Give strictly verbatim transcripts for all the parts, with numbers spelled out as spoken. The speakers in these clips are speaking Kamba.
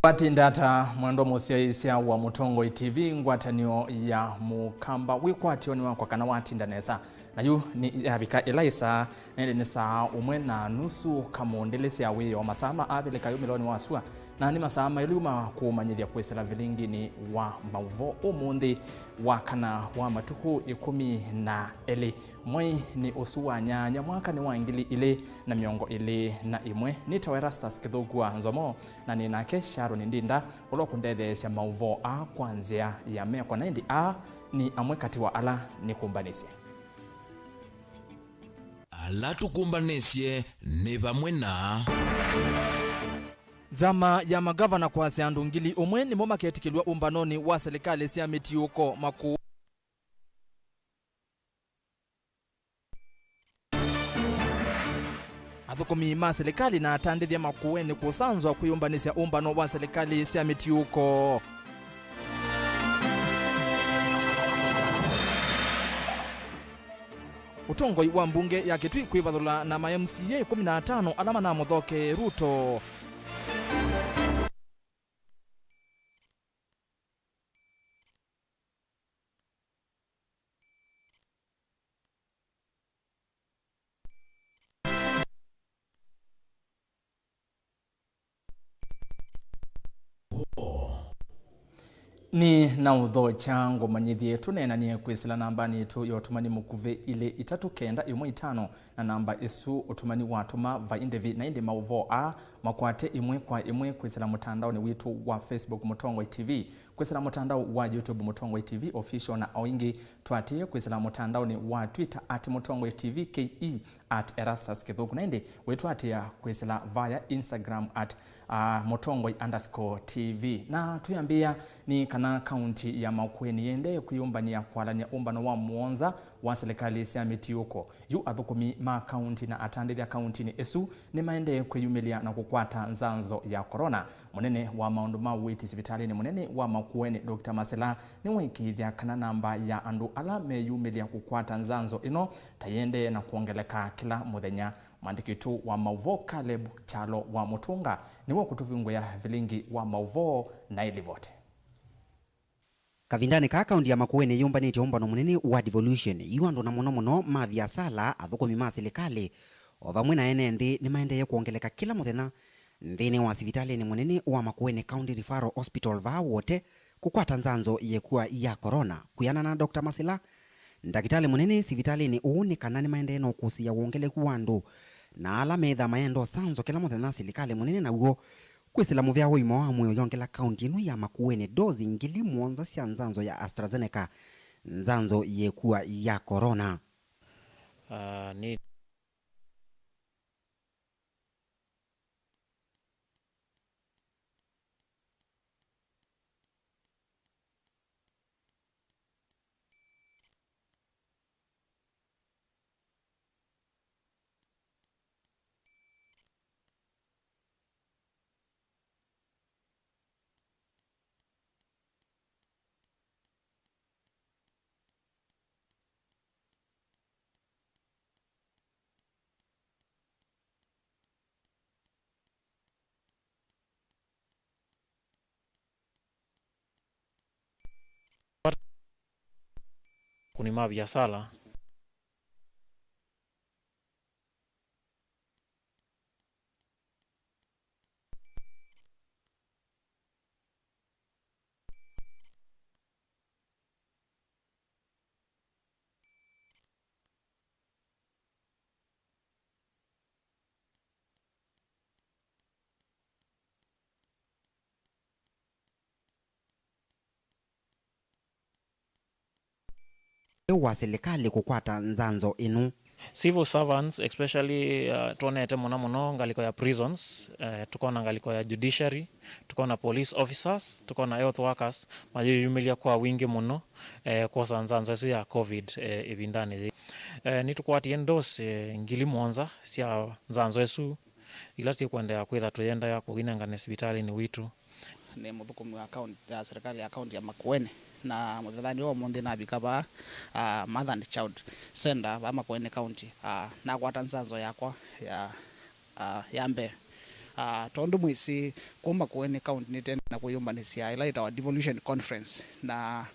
Watinda ata, mwendwa mũsyaĩĩsya wa Mũtongoi T V, ngwatanĩo ya Mũkamba? Wĩkwatyo nĩ wakwa kana watinda nesa? Na yu nĩ yavika ĩla ĩsaa, na ĩndĩ nĩ saa ũmwe na nusu kamũndĩlĩ sya wĩoo, masaa ma Avilika yu mĩlonĩ wa sua, na nĩ masaa maĩlu ma kũmanyĩthya kwĩsĩla vilinginĩ wa maũvoo ũmũnthĩ wa kana wa matukũ ĩkũmi na elĩ. Mwei nĩ ũsu wa nyanya, mwaka nĩ wa ngili ilĩ na mĩongo ĩlĩ na ĩmwe. Nĩtawa Erastus Kĩthũku wa Nzomo, na nĩ nake Sharon Ndinda, ũla ũkũndetheesya maũvoo aa kwa nzĩa ya meko. Na ĩndĩ aa nĩ amwe katĩ wa ala nĩkũmbanĩsye. Ala tũkũmbanĩsye nĩ vamwe na. Nzama ya magavana kwasya andũ ngili ũmwe nĩmo maketĩkĩlw'a ũmbanonĩ wa silikalĩ sya mĩtiũko makũũ. Athũkũmi ma silikalĩ na atandĩthya Makueni kũsanzwa kwĩyũmbanĩsya ũmbano wa silikalĩ sya mĩtiũko. Ũtongoi wa mbunge ya Kitui kwĩvathũla na ma M C A ĩkũmi na atano ala manamũthokee Ruto. Nĩ na ũthokya ngũmanyĩthye tũneenanie kwĩsĩla nambanĩ yitũ ya ũtũmani mũkuvĩ ilĩ itatũ kenda ĩmwe itano, na namba ĩsu ũtũmani watũma vai ndĩvi. Na ĩndĩ maũvoo aa makwate ĩmwe kwa ĩmwe kwĩsĩla mũtandaonĩ witũ wa Facebook Mũtongoi T V, kwĩsĩla mũtandao wa YouTube Mũtongoi T V Official, na o ĩngĩ tũatĩĩe kwĩsĩla mũtandaonĩ wa Twitter at Mũtongoi T V K E, at Erastus Kĩthũku, na ĩndĩ wĩtũatĩĩa kwĩsĩla vaya Instagram at, ah, Mũtongoi underscore T V. Na twĩambĩĩa nĩ kana kaunti ya Makueni yĩendee kwĩyũmbany'a kwalany'a ũmbano wa mũonza wa silikalĩ sya mĩtiũko. Yu athũkũmi ma kaunti na atandĩthya kauntinĩ ĩsu nĩmaendee kwĩyumĩlya na kũkwata nzanzo ya korona. Mũnene wa maũndũ ma ũiiti sivitalĩnĩ mũnene wa Makueni, Doctor Masila, nĩwaĩkĩĩthya kana namba ya andũ ala meyumĩlya kũkwata nzanzo ĩno ta yĩendee na kwongeleka kĩla mũthenya. Mwandĩki witũ wa maũvoo Caleb Kyalo wa Mũtũnga nĩwe ũkũtũvingũĩa vilingi wa maũvoo na ĩlivoti. Kavindanĩ kaa, kaunti ya Makueni yĩyũmbanĩtye ũmbano mũnene wa devolution, yu andũ na mũno mũno ma viasala, athũkũmi ma silikalĩ, o vamwe na ene nthĩ nĩmaendee kwongeleka kĩla mũthenya nthĩnĩ wa sivitalĩnĩ mũnene wa Makueni County Referral Hospital vaa Wote kũkwata nzanzo ya ĩkua ya korona. Kwĩanana na Doctor Masila, ndakĩtalĩ mũnene sivitalĩnĩ ũũ, nĩ kana nĩmaendee na ũkũsĩĩa wongeleku wa andũ na ala metha mayenda ũsanzo kĩla mũthenya, silikalĩ mũnene naw'o kwĩsĩla mũvea wa ũima wa mwĩĩ ũyongela kaunti ĩno ya Makueni ndozi ngili mũonza sya nzanzo ya AstraZeneca, nzanzo ya ĩkua ya korona. Ah, nĩ Kuni ma viasala. Wa silikalĩ kũkwata nzanzo ĩno. Civil servants especially, uh, twonete mũno mũno ngalĩko ya prisons, eh, tũkona ngalĩko ya judiciary, tũkona police officers, tũkona health workers mayĩyumĩlya kwa wingĩ mũno, eh, kwosa nzanzo ĩsu ya covid, eh, ĩvindanĩ yĩĩ. Eh, nĩtũkwatie ndosi, eh, ngili mũonza sya nzanzo ĩsu ila tũkwendea kwĩtha tũyĩendeea kũinengane sivitalĩnĩ witũ. Nĩ mũthũkũmi wa kaunti, ya serikali ya kaunti ya Makueni, na mũthenyanĩ wa ũmũnthĩ navika vaa, ah, Mother and Child Center vaa Makueni County, ah, nakwata nzanzo yakwa ya, ah, ya mbee. Ah, tondũ mwĩsĩ, kũu Makueni county nĩtendee na kwĩyũmbanĩsya ĩla yĩtawa devolution conference, na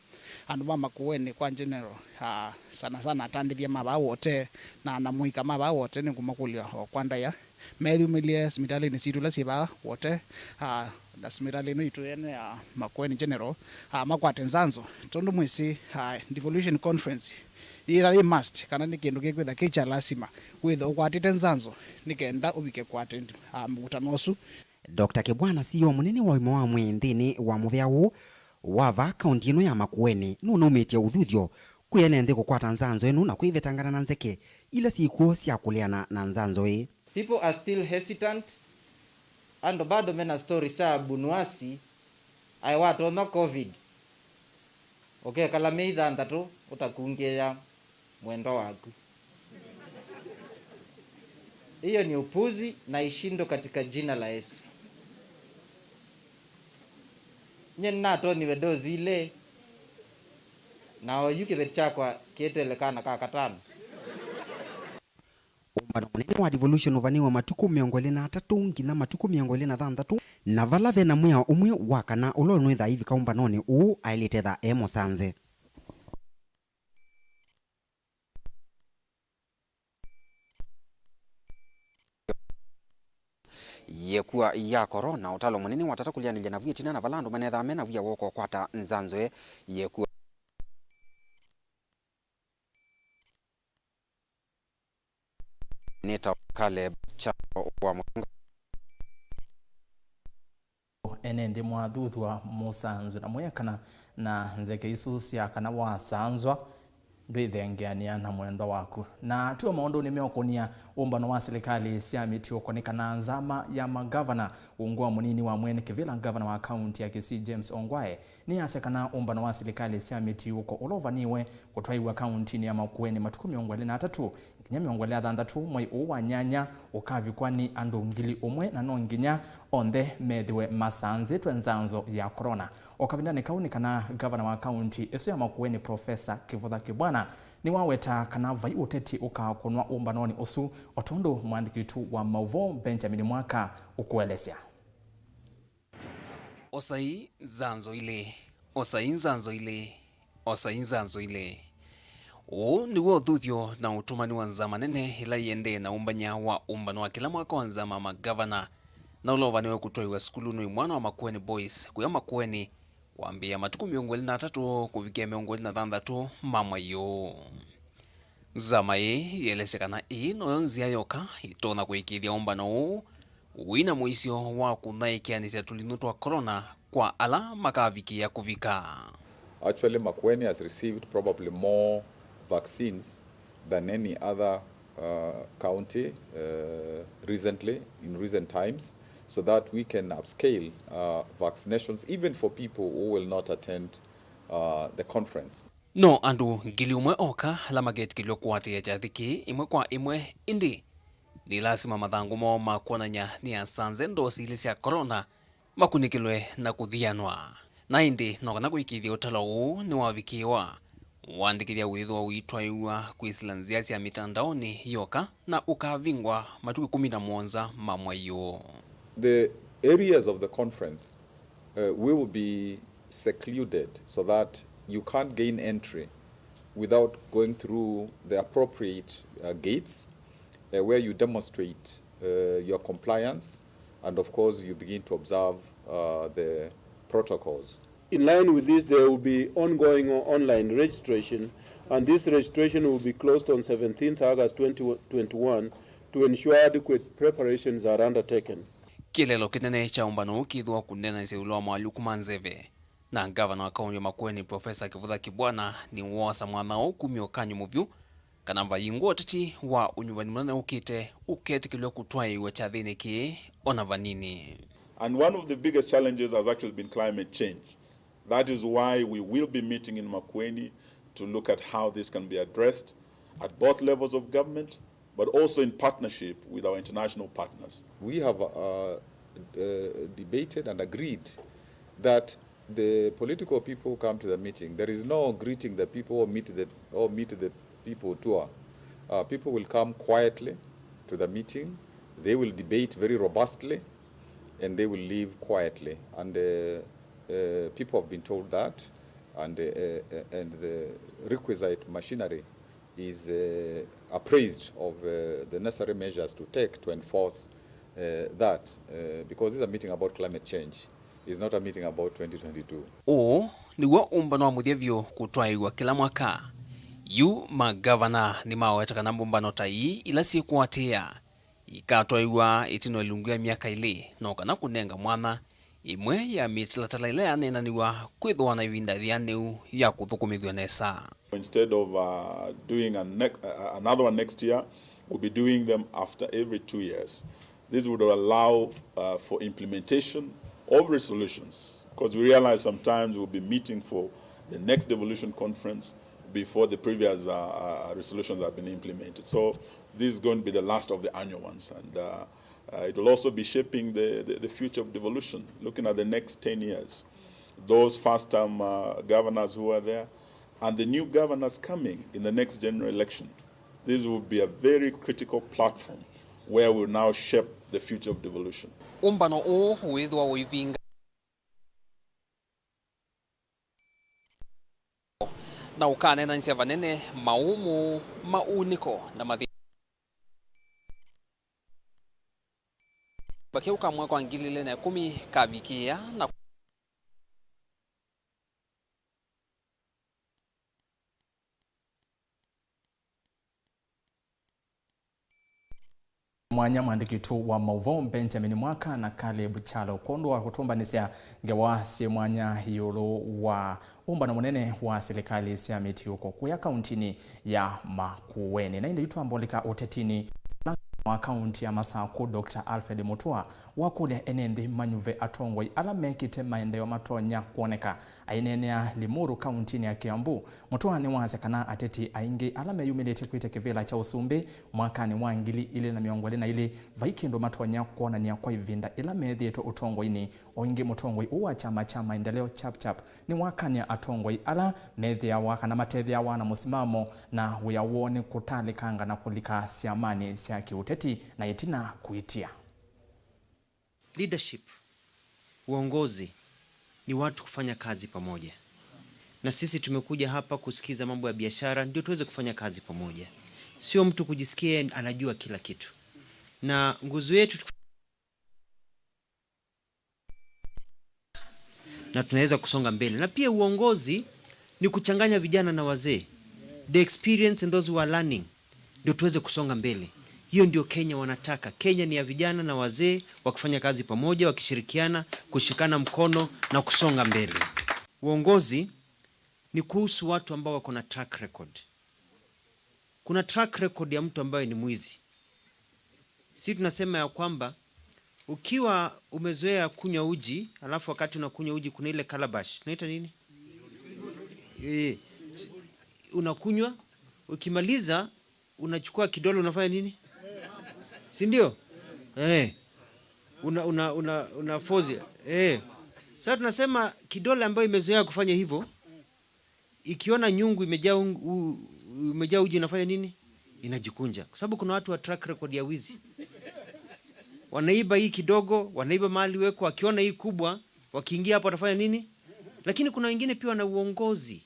andũ ma Makueni kwa general, ah, sana sana atandĩthya ma vaa Wote na anamũika ma vaa Wote nĩngũmakũlya o kwa ndaĩa meyumĩlye sivitalĩnĩ sitũ ila syĩ vaa Wote, ah, na sivitalĩ ĩno itũ yene ya Makueni General, ah, makwate nzanzo, tondũ mwĩsĩ, ah, devolution conference yĩla yĩ must, kana nĩ kĩndũ kĩkwĩtha kĩ kya lasima wĩthe ũkwatĩte nzanzo nĩ kenda ũvike kũattend, ah, mũkutano ũsu. Doctor Kibwana, C E O mũnene wa ũima wa mwĩĩ nthĩnĩ wa mũvea ũũ wa vaa kaunti ĩno ya Makueni, nũnaumĩtye ũthuthyo kwĩ ene nthĩ kũkwata nzanzo ĩno na kwĩvetangana na nzeke ila syĩkw'o sya kũleana na nzanzo ĩĩ. People are still hesitant. Andũ bado mena story sya Abu Nuwasi, aĩ watonya covid, ũkekala myei thanthatũ ũtakungĩĩa mwendwa waku. Hiyo ni upuzi na ishindo katika jina la Yesu. Nye nĩnatonyiwe dozi ilĩ, na oyu kĩveti kyakwa kĩetele kana ka katano. Ũmbano mũnene wa devolution ũvanĩwe matukũ mĩongo ĩlĩ na atatũ nginya matukũ mĩongo ĩlĩ na thanthatũ, na vala ve na mwĩao ũmwe wa kana ũla ũnwĩthaa ivika ũmbanonĩ ũũ aĩlĩte etha e mũsanze. Yĩkua ya corona, ũtalo mũnene wa tata kũlĩanĩlya navu ĩtina na vala andũ manethaa me na wia wa kũkwata nzanzo ĩĩ. Yĩkua nĩ ta Caleb Kyalo wa Mũtũnga. Ene nthĩ mwathuthw'a mũsanzwe na mwĩekana na nzeke isu sya kana wasanzwa ndwĩthengeanĩa na mwendwa waku. Na tuo maũndũnĩ meũkũnia ũmbano wa silikalĩ sya mĩtiũko nĩ kana nzama ya magavana ungu wa mũnini wa mwene kĩvĩla, ngavana wa kaunti ya Kisii James Ongwae, nĩyasya kana ũmbano wa silikalĩ sya mĩtiũko ũla ũvaniwe kũtwaiwa kauntinĩ ya Makueni matukũ mĩongo ĩlĩ na atatũ nginya mĩongo ĩlĩ na thanthatũ mwei ũũ wa nyanya ũkavikwa nĩ andũ ngili ũmwe, na no nginya onthe methĩwe masanzĩtwe nzanzo ya corona. O kavindanĩ kau nĩ kana ngavana wa kaunti ĩsu ya Makueni, Profesa Kivutha Kibwana, nĩwaweta kana vai ũteti ũkakũnwa ũmbanonĩ ũsu, o tondũ mũandĩki witũ wa maũvoo Benjamin Mwaka ũkũelesya. Osai nzanzo ilĩ, osai nzanzo ilĩ, osai nzanzo ilĩ. Ũũ nĩw'o ũthuthyo na ũtũmani wa nzama nene ĩla ĩendee na ũmbany'a wa ũmbano wa kĩla mwaka wa nzama ya magavana, na ũla ũvanĩwe kũtwaiwa sukulunĩ wa mwana wa Makueni Boys kũya Makueni kwambĩĩa matukũ mĩongo ĩlĩ na atatũ kũvikĩa mĩongo ĩlĩ na thanthatũ ma mwei ũũ. Nzama ĩĩ yĩelesya kana ĩĩ noyo nzĩa yoka ĩtonya kũĩkĩĩthya ũmbano ũũ wĩna mũisyo wa kũthaĩkĩanĩsya tũlinũ twa corona kwa ala makavikĩĩa kũvika. Actually, Makueni has received probably more vaccines than any other, uh, county, uh, recently, in recent times, so that we can upscale, uh, vaccinations even for people who will not attend, uh, the conference. No andũ ngili ũmwe oka ala maketĩkĩlw'a kũatĩĩa kyathĩ kĩĩ ĩmwe kwa ĩmwe, ĩndĩ nĩ lasima mathangũ moo ma kwonany'a nĩ asanze ndosi ilĩ sya corona makunĩkĩlwe na kũthianwa. Na ĩndĩ no kana kũĩkĩĩthya ũtalo ũũ nĩwavikĩĩwa, ũandĩkĩthya wĩthĩwa ũitwaĩw'a kwĩsĩla nzĩa sya mĩtandaonĩ yoka na ũkavingwa matukũ ĩkũmi na mũonza ma mwei ũũ. The areas of the conference, uh, will be secluded so that you can't gain entry without going through the appropriate, uh, gates, uh, where you demonstrate, uh, your compliance, and of course you begin to observe, uh, the protocols. In line with this, there will be ongoing o-, online registration, and this registration will be closed on seventeenth August twenty twenty-one to ensure adequate preparations are undertaken. Kĩeleelo kĩnene kya ũmbano ũũ kĩthĩwa kũneenanĩsya ĩũlũ wa moalyũku ma nzeve, na ngavana wa kaunti ya Makueni, Profesa Kivutha Kibwana, nĩwoosa mwanya ũũ kumya ũkany'o mũvyũ kana vayingwa ũteti wa ũnyuvani mũnene ũkĩte ũketĩkĩlw'a kũtwaĩĩw'a kyathĩnĩ kĩĩ o na vanini. And one of the biggest challenges has actually been climate change. That is why we will be meeting in Makueni to look at how this can be addressed at both levels of government, but also in partnership with our international partners. We have, uh, uh, debated and agreed that the political people come to the meeting. There is no greeting the people or meet the, or meet the people tour. Uh, people will come quietly to the meeting. They will debate very robustly. And they will leave quietly. And uh, uh, people have been told that, and, uh, uh, and the requisite machinery is uh, appraised of uh, the necessary measures to take to enforce uh, that, uh, because this is a meeting about climate change, it's not a meeting about twenty twenty-two. Ũũ nĩw'o ũmbano wa mũthya vyũ kũtwaĩw'a kĩla mwaka. Yu magavana nĩmaweta kana mbũmbano ta ii ila syĩkũatĩĩa ikatwaĩwa ĩtina ilungu ya myaka ĩlĩ, no kana kũnenga mwanya ĩmwe ya mĩtalatala ĩla yaneenaniw'a kwĩthĩwa na ĩvinda yĩanĩu ya kũthũkũmĩthw'a nesa. Instead of uh, doing a nec- uh, another one next year, we'll be doing them after every two years. This would allow uh, for implementation of resolutions, because we realize sometimes we'll be meeting for the next devolution conference before the previous uh, uh, resolutions have been implemented. So this is going to be the last of the annual ones, and uh, uh, it will also be shaping the, the, the future of devolution, looking at the next ten years. Those first-time uh, governors who are there and the new governors coming in the next general election, this will be a very critical platform where we'll now shape the future of devolution. Ũmbano ũũ wĩthĩwa ũivinga na ũkaneenanĩsya vanene maũmũ, maunĩko na mathĩna. Kĩu ka mwaka wa ngili ilĩ na ĩkũmi kavikĩĩa na mwanya mwandĩki witũ wa maũvoo Benjamin Mwaka na Caleb Kyalo kwondũ wa kũtũmbanĩsya ngewa syĩ mwanya ĩũlũ wa ũmbano mũnene wa silikalĩ sya mĩtiũko kũya kauntinĩ ya Makueni. Na ĩndĩ yu twambolika ũtetinĩ, ngavana wa kaunti ya Masakũ, Doctor Alfred Mutua, wakũlya ene nthĩ manyuve atongoi ala mekĩte maendeeo matonya kwoneka. Aineenea Limuru, kauntinĩ ya Kiambu, Mutua nĩwasya kana ateti aingĩ ala meyumĩlĩtye kwĩtya kĩvĩla kya ũsumbĩ mwakanĩ wa ngili ilĩ na mĩongo ĩlĩ na ilĩ, vai kĩndũ matonya kwonany'a kwa ĩvinda ĩla methĩĩtwe ũtongoinĩ. O ĩngĩ, mũtongoi ũũ wa kyama kya Maendeleo Chap Chap nĩwakany'a atongoi ala methĩawa kana matethĩawa na mũsimamo na wĩa woo nĩ kũtalĩkanga na kũlika syamanĩ sya kĩũteti na ĩtina kũitia. Leadership, uongozi, ni watu kufanya kazi pamoja. Na sisi tumekuja hapa kusikiza mambo ya biashara, ndio tuweze kufanya kazi pamoja. Sio mtu kujisikia yeye anajua kila kitu. Na nguzo yetu na tunaweza kusonga mbele. Na pia uongozi ni kuchanganya vijana na wazee. The experience and those who are learning, ndio tuweze kusonga mbele. Hiyo ndio Kenya wanataka. Kenya ni ya vijana na wazee wakifanya kazi pamoja, wakishirikiana, kushikana mkono na kusonga mbele. Uongozi ni kuhusu watu ambao wako na track record. Kuna track record ya mtu ambaye ni mwizi. Si tunasema ya kwamba ukiwa umezoea kunywa uji, alafu wakati unakunywa uji kuna ile calabash, tunaita nini? Eh, unakunywa, ukimaliza unachukua kidole, unafanya nini? Si ndio? Eh. Una, una, una, una force. Eh. Sasa tunasema kidole ambayo imezoea kufanya hivyo, ikiona nyungu imejaa un- u- imejaa uji, inafanya nini? Inajikunja, kwa sababu kuna watu wa track record ya wizi. Wanaiba hii kidogo, wanaiba mahali weko, wakiona hii kubwa, wakiingia hapo watafanya nini? Lakini kuna wengine pia wana uongozi,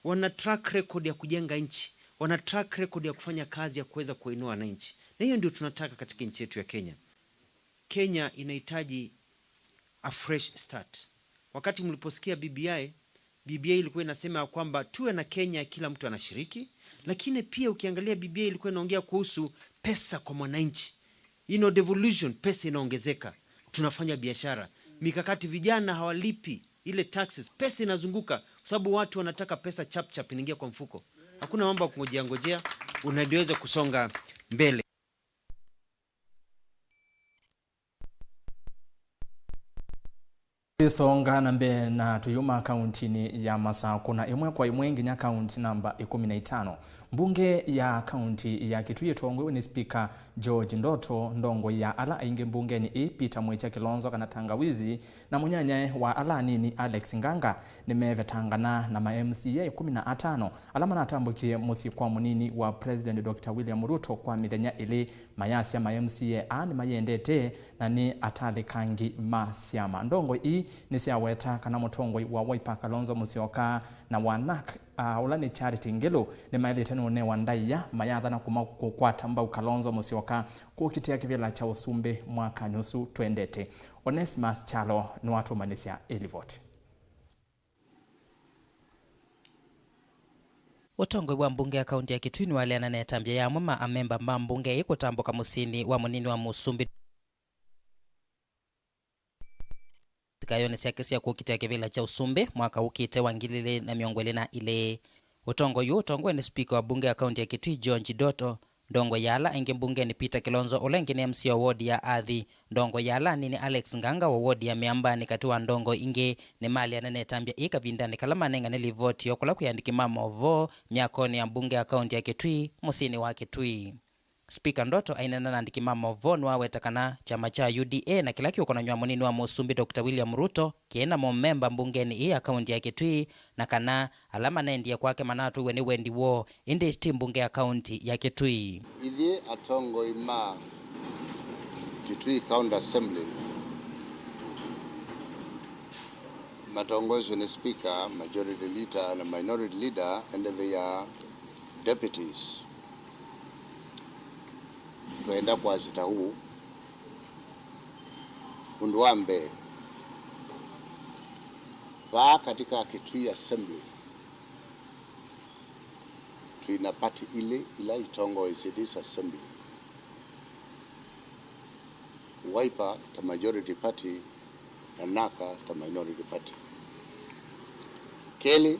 wana track record ya kujenga nchi, wana track record ya kufanya kazi ya kuweza kuinua wananchi, na hiyo ndio tunataka katika nchi yetu ya Kenya. Kenya inahitaji a fresh start. Wakati mliposikia B B I, B B I ilikuwa inasema ya kwamba tuwe na Kenya kila mtu anashiriki, lakini pia ukiangalia B B I ilikuwa inaongea kuhusu pesa kwa mwananchi. You know, devolution, pesa inaongezeka, tunafanya biashara, mikakati, vijana hawalipi ile taxes, pesa inazunguka kwa sababu watu wanataka pesa chap chap inaingia kwa mfuko. Hakuna mambo ya kungojea ngojea, unaweza kusonga mbele. Tũisonga na mbee na tũyuma kauntinĩ ya Masakũ na ĩmwe kwa ĩmwe nginya kaunti namba ĩkũmi na itano. Mbunge ya kaunti ya Kitui ĩtongoew'e nĩ Spika George Ndoto, ndongoi ya ala aingĩ mbungenĩ ĩĩ Peter Mwĩkya Kilonzo kana Tangawizi, na mũnyanyae wa ala anini Alex Nganga nĩmevetangana na ma M C A ĩkũmi na atano ala manatambũkie mũsyĩ kwa mũnini wa President Doctor William Ruto kwa mĩthenya ĩlĩ. Mayasya ma M C A aa nĩmayendete na nĩ atathĩkangi ma syama. Ndongoi ii nĩsyaweta kana mũtongoi wa Wiper Kalonzo Musyoka na wa NARC, a, ũla nĩ Charity Ngilu, nĩmaĩlĩte nũnewa ndaĩa mayathana kuma kũkwata mbau Kalonzo Musyoka kũkitĩa kĩvĩla kya ũsumbĩ mwakanĩ ũsu twendete. Onesmus Kyalo nĩwatũmanyĩsya ĩlivoti. Ũtongoi wa mbunge ya kaunti ya Kitui nĩwaleana na ĩtambya ya amwe ma amemba ma mbunge ĩĩ kũtambũka mũsyĩnĩ wa mũnini wa mũsumbĩ. Sikayonĩ syake sya kũkitĩa kĩvĩla kya ũsumbĩ mwaka ũkĩte wa ngili ilĩ na mĩongo ĩlĩ na ilĩ. Ũtongoi ũũ ũtongoew'e nĩ spika wa mbunge ya kaunti ya Kitui George Ndoto, ndongoi ya ala aingĩ mbungenĩ Peter Kilonzo ũla ĩngĩ nĩ M C A wa wodi ya Athi, ndongoi ya ala anini Alex Nganga wa wodi ya Mĩambanĩ katĩ wa ndongoi ingĩ, nĩmaleana na ĩtambya ĩĩ kavindanĩ kala manengane livoti yoo kũla kwĩ andĩki ma maũvoo myakonĩ ya mbunge ya kaunti ya Kitui mũsyĩnĩ wa Kitui. Spika Ndoto aineena na andĩki ma maũvoo nĩwaweta kana kyama kya U D A na kĩla kĩũkonany'a mũnini wa mũsumbĩ Doctor William Ruto kĩĩ na momemba mbungenĩ ĩĩ ya kaunti ya Kitui, na kana ala manendie kwake manatũiwe nĩ wendi woo, ĩndĩ ti mbunge ya kaunti ya Kitui. Ithyĩ atongoi ma Kitui County Assembly matongoeswe nĩ Speaker, Majority Leader na Minority Leader and their deputies. Twenda kwasya ta ũũ. Ũndũ wa mbee, vaa katika Kitui Assembly, twĩ na party ilĩ ila itongoesye this assembly. Wiper ta majority party na NARC ta minority party. Kelĩ,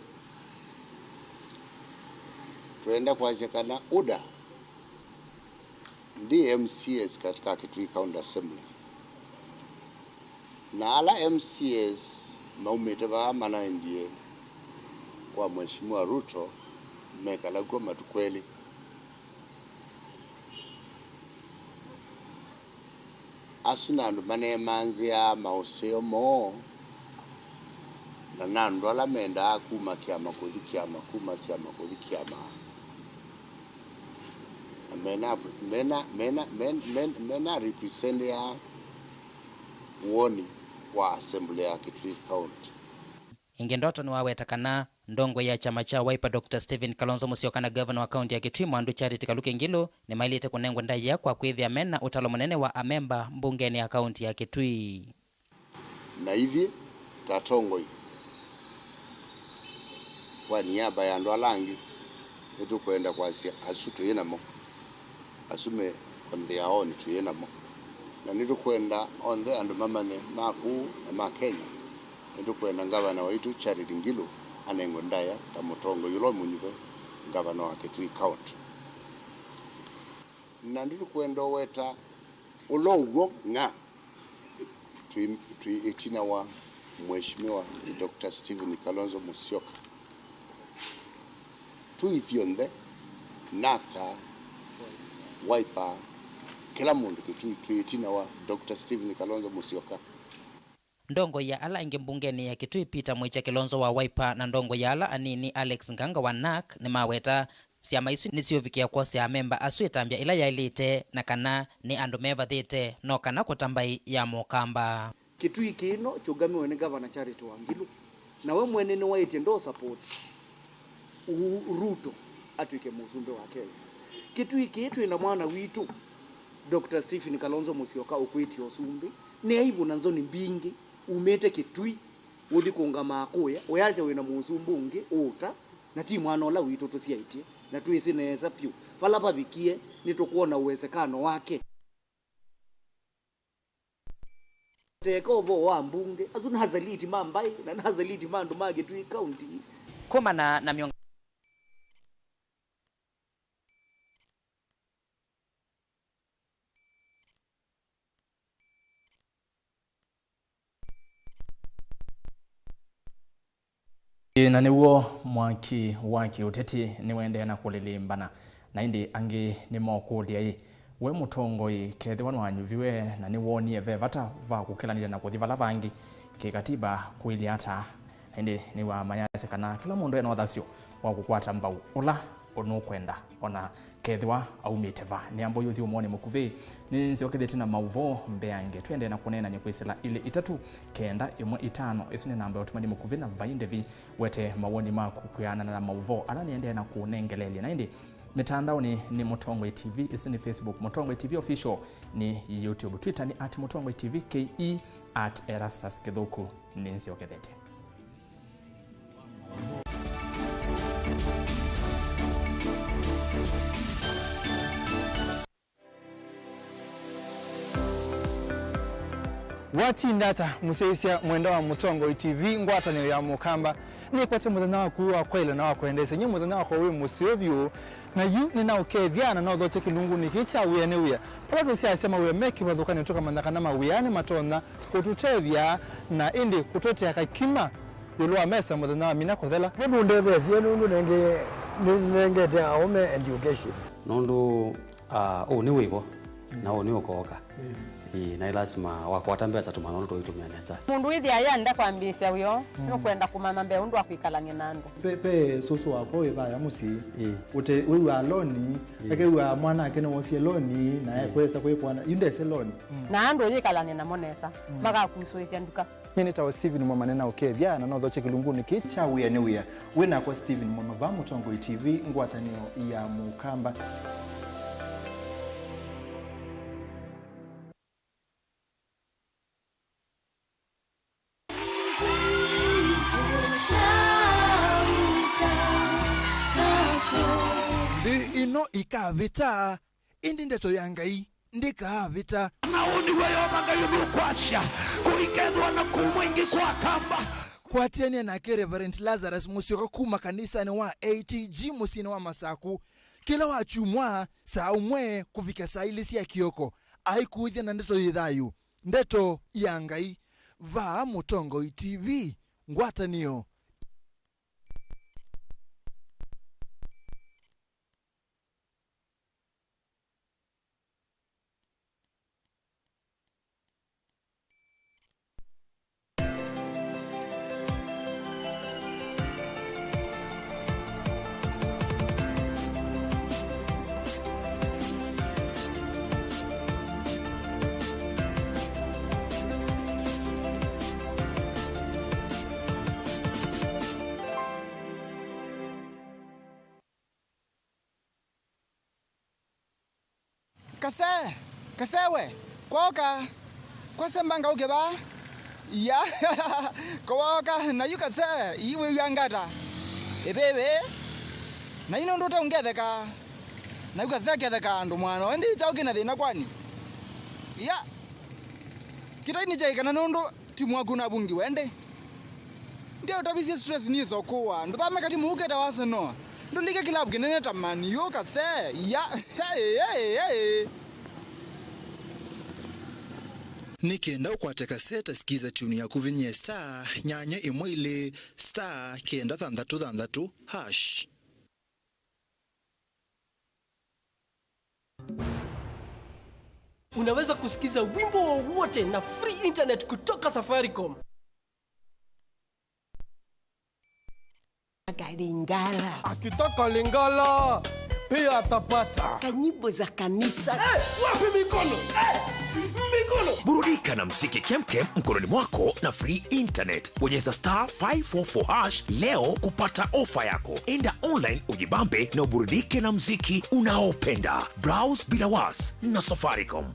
twenda kwasya kana UDA ndi M C As katika Kitui County Assembly. Na ala M C As maumĩte vaa manaendie kwa Mheshimiwa Ruto mekala kw'o matukũ elĩ. Asu nĩ andũ manemanzĩaa maũseo moo, na nĩ andũ ala mendaa kuma kĩama kũthi kĩama, kuma kĩama kũthi kĩama. Na mena, mena, mena, men-, men-, mena represent ya woni wa assembly ya Kitui County. Ĩngĩ Ndoto nĩwaweta kana ndongoi ya kyama kya Wiper Doctor Stephen Kalonzo Musyoka na ngavana wa kaunti ya Kitui Mwandu Charity Kaluki Ngilu nĩmaĩlĩte kũnengwa ndaĩa kwa kwĩthĩa mena ũtalo mũnene wa amemba mbungenĩ ya kaunti ya Kitui. Na ithyĩ ta atongoi, kwa niaba ya andũ ala angĩ, nĩtũkwenda kwasya asu twĩ namo, asu me on their own twĩ namo. Na nĩtũkwenda onthe andũ mamanye ma kũũ na ma Kenya, nĩtũkwenda ngavana waitũ Charity Ngilu anengwe ndaĩa ta mũtongoi ũla ũmũnyuve ngavana wa Kitui County. Na nĩtũkwenda ũweta ũla ũw'o ng'a twĩ, twĩ ĩtina wa Mheshimiwa Doctor Stephen Kalonzo Musyoka. Tũi ithyonthe, NARC, Wiper, kĩla mũndũ Kitui, twĩ ĩtina wa Doctor Stephen Kalonzo Musyoka. Ndongoi ya ala aingĩ mbungenĩ ya Kitui Peter Mwĩkya Kilonzo wa Wiper na ndongoi ya ala anini Alex Nganga wa NARC nĩmaweta syama isu nĩsyũvikĩa kwosea amemba asu ĩtambya ĩla yaĩlĩte na kana nĩ andũ mevathĩte no kana kũta mbaĩ ya Mũkamba. Kitui kĩĩ no kyũngamiwe nĩ Ngavana Charity Wangilu, na we mwene nĩwaĩtye ndo support Uhuru Ruto atw'ĩke mũsumbĩ wa Kenya. Kitui kĩĩ twĩ na mwana witũ, Doctor Stephen Kalonzo Musyoka ũkwĩtye ũsumbĩ. Nĩ aivu na nzoni mbingĩ umĩte Kitui ũthi kũngamaa kũya, ũyasya wĩ na mũsumbĩ ũngĩ ũũta, na ti mwana ũla witũ tũsyaĩtye, na twĩsĩ nesa vyũ vala vavikie, nĩtũkwona uwezekano wake. Teka ũvoo wa mbunge, asu nĩ asaliti ma mbaĩ, na nĩ asaliti ma andũ ma Kitui County. Kumana na mĩongo Na nĩw'o mwaki wa kĩũteti nĩwaendeea na kũlĩlĩmbana, na ĩndĩ angĩ nĩmokũlya-ĩ, we mũtongoi, kethĩwa nĩwanyuviwe na nĩwoonie ve vata va kũkĩlanĩlya na kũthi vala vangĩ kĩkatiba kũilye ata? Na ĩndĩ nĩwaa mayasya kana kĩla mũndũ ena ũthasyo wa kũkwata mbau ũla ũnũkwenda, ona kethĩwa aumĩte va. Nĩ amboi ũthyũmũonĩ mũkuvĩ, nĩnzyokethĩtye na maũvoo mbeange. Twĩendee na kũneenany'a kwĩsĩla ilĩ itatũ kenda ĩmwe itano. Ĩsu nĩ namba ya ũtũmani mũkuvĩ, na vai ndĩvi wete mawoni maku kwĩanana na maũvoo ala nĩendee na kũnengeleelya. Na ĩndĩ mĩtandaonĩ nĩ Mũtongoi T V, ĩsu nĩ Facebook Mũtongoi T V Official, nĩ YouTube, Twitter nĩ at Mũtongoi T V, K E at Erastus Kĩthũku. Nĩnzyokethete. Watinda ata, mũsyaĩĩsya mwendwa wa Mũtongoi T V, ngwatanĩo ya Mũkamba? Nĩkwete mũthenya waku wa kwaĩla na wa kwendeesya. Nyie mũthenya wakwa wĩ mũseo vyũ, na yu nĩnaũkethya na nothokye kĩlungunĩ kĩĩ kya wĩa nĩ wĩa. Vala tũsyasya mawĩa me kĩvathũkan'yo, tũkamanya kana mawĩa nĩmatonya kũtũtethya na ĩndĩ kũtũetea kakima ĩũlũ wa mesa mũthenya wa mina kũthela. Nũndũ ũndetheesye, nũndũ nenge-, nĩnengete aũme education. Nũndũ, ah, ũũ nĩ wĩvo, na ũũ nĩ ũkooka. Ĩĩ, na ĩ lasima wakwata mbesa tũmanya ũndũ tũitũmĩa nesa. Mũndũ wĩthĩa yenda kwambĩĩsya wĩoo, nũkwenda kũmanya mbee ũndũ wa kwĩkalany'a na andũ. Pe, pe sũsũ wakwa wĩ vaya mũsyĩ. Ĩĩ. Ũte, wĩw'aa loni, ĩĩ, akew'aa mwanake nĩwosie loni, na ekwesa kwĩkwana, yu ndese loni. Na andũ ũyĩkalany'a namo nesa, makakusũĩsya nduka. Nyie nĩtawa Stephen Mwema, nĩnaũkethya na nothokye kĩlungunĩ kĩĩ kya wĩa nĩ wĩa. Wĩ nakwa Stephen Mwema va Mũtongoi T V, ngwatanĩo ya Mũkamba. Nthĩ ĩno ĩkavĩta, ĩndĩ ndeto ya Ngai ndĩkaavĩta. Na ũũ nĩw'o Yeova Ngai ũnũkwasya, kũikethĩwa na kũmwa ĩngĩ kwa Kamba. Kwatĩanĩa nake Reverend Lazarus Mũsyoka kuma kanisanĩ wa A T G mũsyĩnĩ wa Masaku kĩla wa kyumwa saa ũmwe kũvika saa ilĩ sya kĩoko, aikũĩthya na ndeto yĩ thayũ, ndeto ya Ngai, vaa Mũtongoi T V, ngwatanĩo. Kase, kase we, kwoka. Kwase mbanga ũke vaa. Ya, kwoka, na yu kase, ii wĩw'a ngata. Ĩvĩvĩ, na yu nũndũ ũte ũngetheka. Na yu kase ketheka andũ mwana, ĩndĩ kyaũ kĩna thĩna kwani? Ya, kĩtai nĩ kyaĩ kana nũndũ Timu waku navungiwe ĩndĩ. Ndeũtavisye stress nĩsa ũkũwa. Ndũthame katimu ũũ ketawa Arsenal. Ndũlike kĩlavu kĩnene ta Man U kase. Ya. Hey, hey, hey. Nĩ kenda ũkwate kaseta, sikiza tune yaku, vinyie star nyanya ĩmwe ilĩ star kenda thanthatũ thanthatũ hash. Unaweza kusikiza wimbo wowote na free internet kutoka Safaricom. Lingala. Akitaka Lingala, pia atapata. Kanyimbo za kanisa. Eh, wapi mikono? Eh, mikono. Burudika na mziki kemkem mkononi mwako na free internet. Bonyeza star five four four hash leo kupata ofa yako. Enda online ujibambe na uburudike na mziki unaopenda. Browse bila was na Safaricom.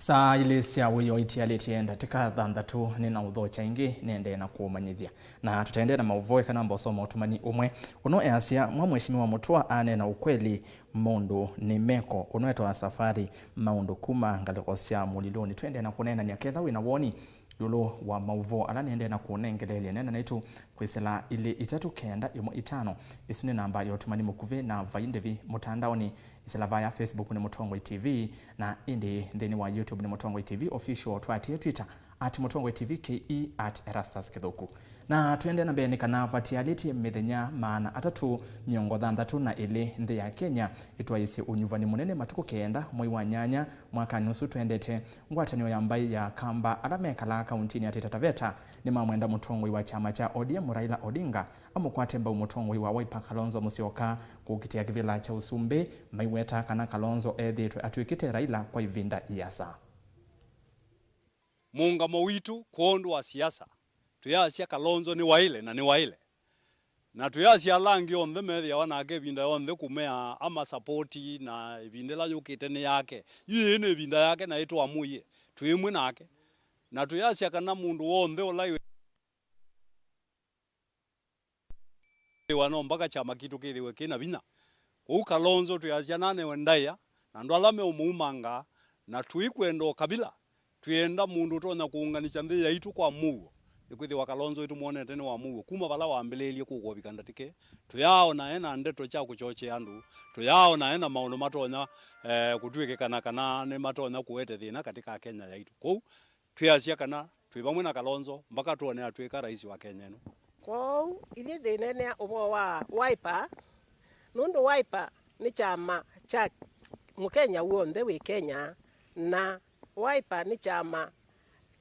Saa ilĩ sya wĩoo itialĩtye ndatĩka thanthatũ, nĩnaũthokya ĩngĩ nĩendee na kũũmanyĩthya. Na tũtaendee na maũvoo, eka namba ũsoma ũtũmani ũmwe. Ũno easya, mwa Mheshimiwa Mũtua aneena ũkweli, maũndũ nĩ meko. Ũno etawa Safari Maũndũ kuma ngalĩko sya Mũlilũnĩ. Twendee na kũneenany'a, ketha wĩ na woni, Ĩũlũ wa maũvoo ala nĩendee na kũũnengeleelya, neena naitũ kwĩsĩla ilĩ itatũ kenda ĩmwe itano. Ĩsu nĩ namba ya ũtũmani mũkuvĩ, na vai ndĩvi mũtandaonĩ, ĩsĩla vaya Facebook nĩ Mũtongoi T V, na ĩndĩ nthĩnĩ wa YouTube nĩ Mũtongoi T V Official. Twatie Twitter at Mũtongoi T V K E, at Erastus Kĩthũku. Na tũendee na mbee, nĩ kana vatialĩtye mĩthenya maana atatũ mĩongo thanthatũ na ĩlĩ nthĩ ya Kenya ĩtwaĩĩsye ũnyuvani mũnene matukũ kenda mwei wa nyanya mwakanĩ ũsu twendete, ngwatanĩo ya mbaĩ ya Kamba ala mekalaa kauntinĩ ya Taita Taveta nĩmamwenda mũtongoi wa kyama kya O D M Raila Odinga amũkwate mbau mũtongoi wa Wiper Kalonzo Musyoka kũkitĩa kĩvĩla kya ũsumbĩ, maiweta kana Kalonzo ethĩĩtwe atw'ĩkĩte Raila kwa ĩvinda ĩasa. Mũũngamo witũ kwondũ wa siasa, twĩasya Kalonzo nĩwaĩle na nĩwaĩle. Na twĩasya ala angĩ onthe methĩawa nake ĩvinda yonthe kũmea amasapoti, na ĩvinda ĩla yũkĩte nĩ yake. Yu ĩĩ nĩ ĩvinda yake na ĩtwamũie, twĩ ĩmwe nake. Na twĩasya kana mũndũ w'onthe ũla wĩ wa no mpaka kyama kitũ kĩthĩwe kĩna vinya. Kwoou Kalonzo twĩasya nanewe ndaĩa, na andũ ala meũmũumanga, na tũikwenda ũkavila. Twĩenda mũndũ ũtonya kũũnganĩsya nthĩ yaitũ kwa mũuo, nĩkwĩthĩwa Kalonzo ĩtũmwonete nĩ wa mũuo kuma vala wambĩlĩĩlye kũkwa ũvika ndatĩka ĩĩ. Tũyaaona e na ndeto kya kũkyokya andũ, tũyaaona e na maũndũ matonya, eh, kũtw'ĩkĩkana kana nĩmatonya kũete thĩna katĩ ka Kenya yaitũ. Kwoou twĩasya kana twĩ vamwe na Kalonzo mpaka twone atw'ĩka rais wa Kenya ĩno. Kwoou ithyĩ twĩneenea ũvoo wa Wiper, nũndũ Wiper nĩ kyama kya Mũkenya w'onthe wĩ Kenya, na Wiper nĩ kyama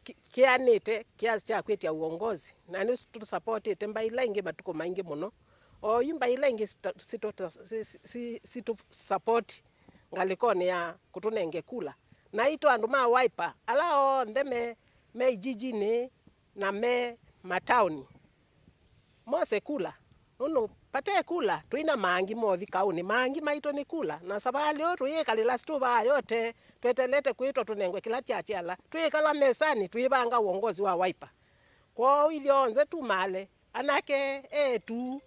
ki-, kĩanĩte kĩasi kya kwĩtya uongozi, na nĩtũsapotĩte mbaĩ ila ingĩ matukũ maingĩ mũno. O yu mbaĩ ila ingĩ sita-, sitũ-, si-, si-, si-, sitũsapoti ngalĩkonĩ ya kũtũnenge kula. Naitũ andũ ma Wiper, ala onthe me, me ijijinĩ na me mataũni, mose kula. Nũndũ vate kula, tũi na maangi mothi kaũnĩ. Maangi maitũ nĩ kula, na savalĩ ũũ tũyĩkalĩla situvaa yote, twetelete kwĩtwa tũnengwe kĩla kyakyala. Twĩkala mesanĩ, twĩvanga uongozi wa Wiper. Kwoou ithyonthe tumaale, anake, eĩtu,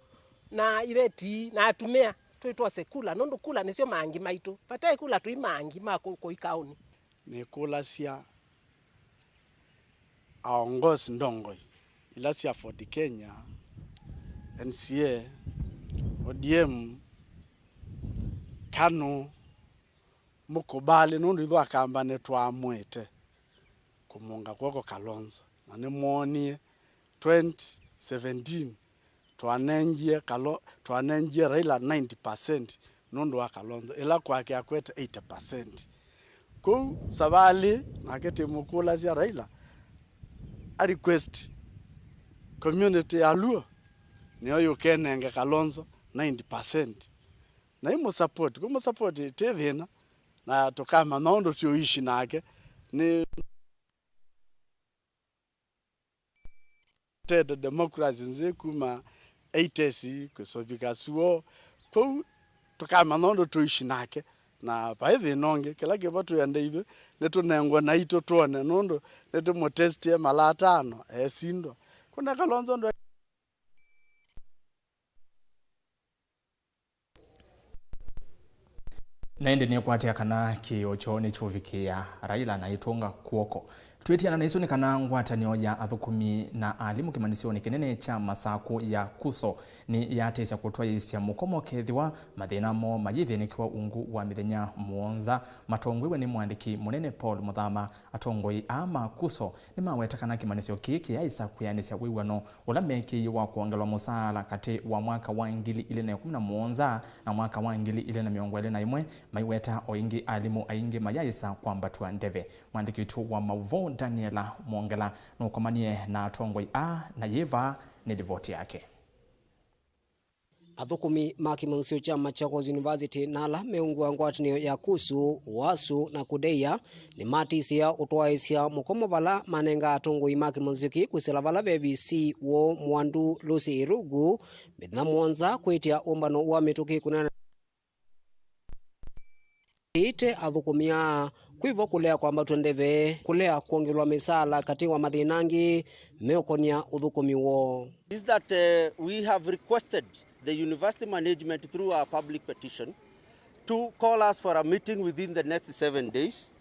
na iveti, na atumĩa, twĩtwose kula, nũndũ kula nĩsyo maangi maitũ. Vate kula tũi maangi ma kũ-, kũi kaũnĩ. Nĩkũlasya aongozi ndongoi ila sya Ford Kenya, N C A, O D M, KANU, mũkũbalĩ nũndũ ithyĩ Akamba nĩtwaamũĩte kũmũnga kw'oko Kalonzo, na nĩmwoonie twenty seventeen twanengie Kalo-, twanengie Raila ninety percent nũndũ wa Kalonzo, ĩla kwake akwete eighty percent. Kwoou savalĩ nake tĩmũkũlasya Raila a request community ya Luo nĩyo yũkenenge Kalonzo ninety percent. Na imũsupport, kũmũsupport ti thĩna, na tũkamanya ũndũ tũishi nake. Nĩ tete democracy nzĩ kuma eighties kũsovika suo. Kwoou tũkamanya ũndũ tũishi nake, na vai thĩna ũngĩ. Kĩla kĩvo twĩenda ithyĩ nĩtũnengwe naitũ twone, nũndũ nĩtũmũtestie mala atano, esindwa. Kuna Kalonzo ndwe Na ĩndĩ nĩkwatĩa kana kĩĩo kyoo nĩkyũvikĩĩa Raila na aitũnga kw'oko. Twĩtiana na isu nĩ kana ngwatanĩo ya athũkũmi na alimũ kĩmanyĩsyonĩ kĩnene kya Masakũ ya KUSO nĩyatĩsya kũtwaĩĩsya mũkomo kethĩwa mathĩna moo mayĩthĩnĩkĩwa ungu wa mĩthenya mũonza. Matongwĩwe nĩ mũandĩki mũnene Paul Mũthama, atongoi aa ma KUSO nĩmaweta kana kĩmanyĩsyo kĩĩ kĩyaĩsa kwĩanĩsya wĩw'ano ũla mekĩie wa kwongelwa mũsaala katĩ wa mwaka wa ngili ilĩ na ĩkũmi na mũonza na mwaka wa ngili ilĩ na mĩongo ĩlĩ na ĩmwe, maiweta o ĩngĩ alimũ aingĩ mayaĩsa kwambatw'a ndeve. Mwandĩki witũ wa maũvoo Daniela Mwongela nũkomanie na atongoi aa, na yĩĩ vaa nĩ livoti yake. Athũkũmi ma kĩmanyĩsyo kya Machakos University na ala meũngũa ngwatanĩo ya KUSU, UASU na KUDEIA nĩmatisĩĩa ũtwaĩĩsya mũkomo vala manenga atongoi ma kĩmanyĩsyo kĩĩ kwĩsĩla vala ve V C woo Mwandu Lucy Irugu mĩthenya mũonza kwĩtya ũmbano wa mĩtũkĩ kũneena ĩte athũkũmi aa kwĩvo kũlea kwambatw'a ndeve, kũlea kwongelwa mĩsaala katĩ wa mathĩna angĩ meũkonia ũthũkũmi woo. Is that, uh, we have requested the university management through our public petition to call us for a meeting within the next seven days,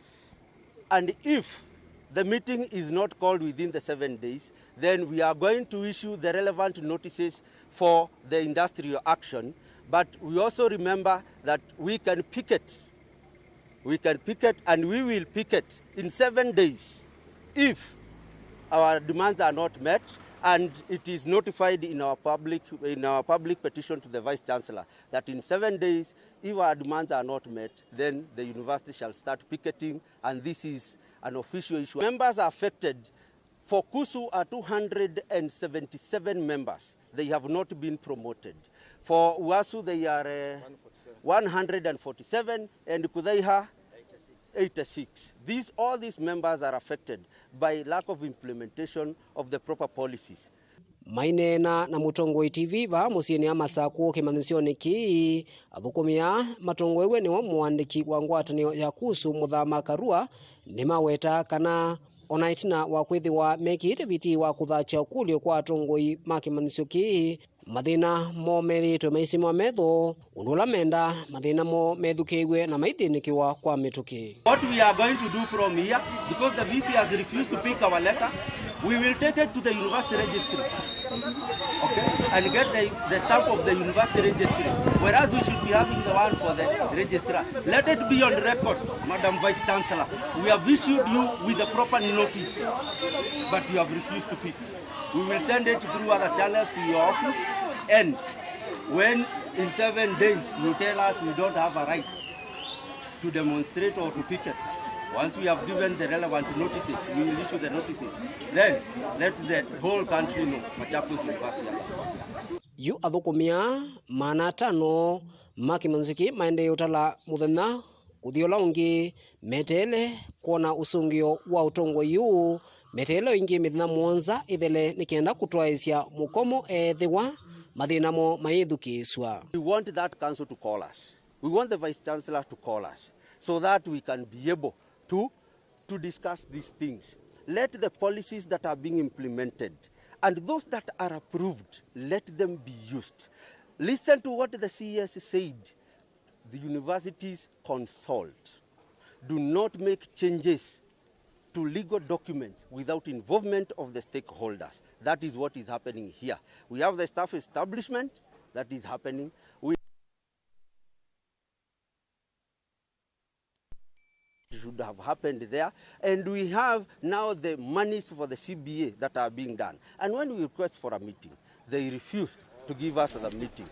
and if the meeting is not called within the seven days, then we are going to issue the relevant notices for the industrial action. But we also remember that we can picket, we can picket, and we will picket in seven days if our demands are not met and it is notified in our public, in our public petition to the Vice Chancellor that in seven days, if our demands are not met, then the university shall start picketing, and this is an official issue. Members affected for KUSU are two hundred and seventy-seven members. They have not been promoted. For UASU, they are, uh, one hundred and forty-seven, and KUTHAIHA, eighty-six. These, all these members are affected by lack of implementation of the proper policies. Maineena na Mũtongoi T V vaa mũsyĩnĩ wa Masakũ kĩmanyĩsyonĩ kĩĩ, athũkũmi aa matongoew'e nĩwe mũandĩki wa ngwatanĩo ya KUSU Mũthama Karua nĩmawetaa kana o na ĩtina wa kwĩthĩwa mekĩĩte vitii wa kũthakya ũkũlyo kwa atongoi ma kĩmanyĩsyo kĩĩ, mathĩna moo methĩĩtwe maisimwa metho, ũndũ ũla mendaa mathĩna moo methukĩĩw'e na maithĩnĩkĩwa kwa mĩtũkĩ. What we are going to do from here, because the V C has refused to pick our letter, we will take it to the university registry. Okay? And get the, the stamp of the university registry. Whereas we should be having the one for the registrar. Let it be on record, Madam Vice Chancellor. We have issued you with the proper notice, but you have refused to pick. We will send it through other channels to your office, and when in seven days you tell us we don't have a right to demonstrate or to picket, once we have given the relevant notices, we will issue the notices. Then let the whole country know Machakos University has. Yu athũkũmi aa maana atano ma kĩmanyĩsyo kĩĩ maendee ũtala mũthenya kũthi ũla ũngĩ meteele kwona ũsũngĩo wa ũtongoi ũũ, meteele o ĩngĩ mĩthenya mũonza ĩthele nĩ kenda kũtwaĩĩsya mũkomo ethĩwa mathĩna moo mayĩthukĩĩsw'a. We want that council to call us. We want the Vice Chancellor to call us so that we can be able to, to discuss these things. Let the policies that are being implemented and those that are approved, let them be used. Listen to what the C E S said. The universities consult. Do not make changes to legal documents without involvement of the stakeholders. That is what is happening here. We have the staff establishment that is happening. We should have happened there. And we have now the monies for the C B A that are being done. And when we request for a meeting, they refuse to give us the meeting.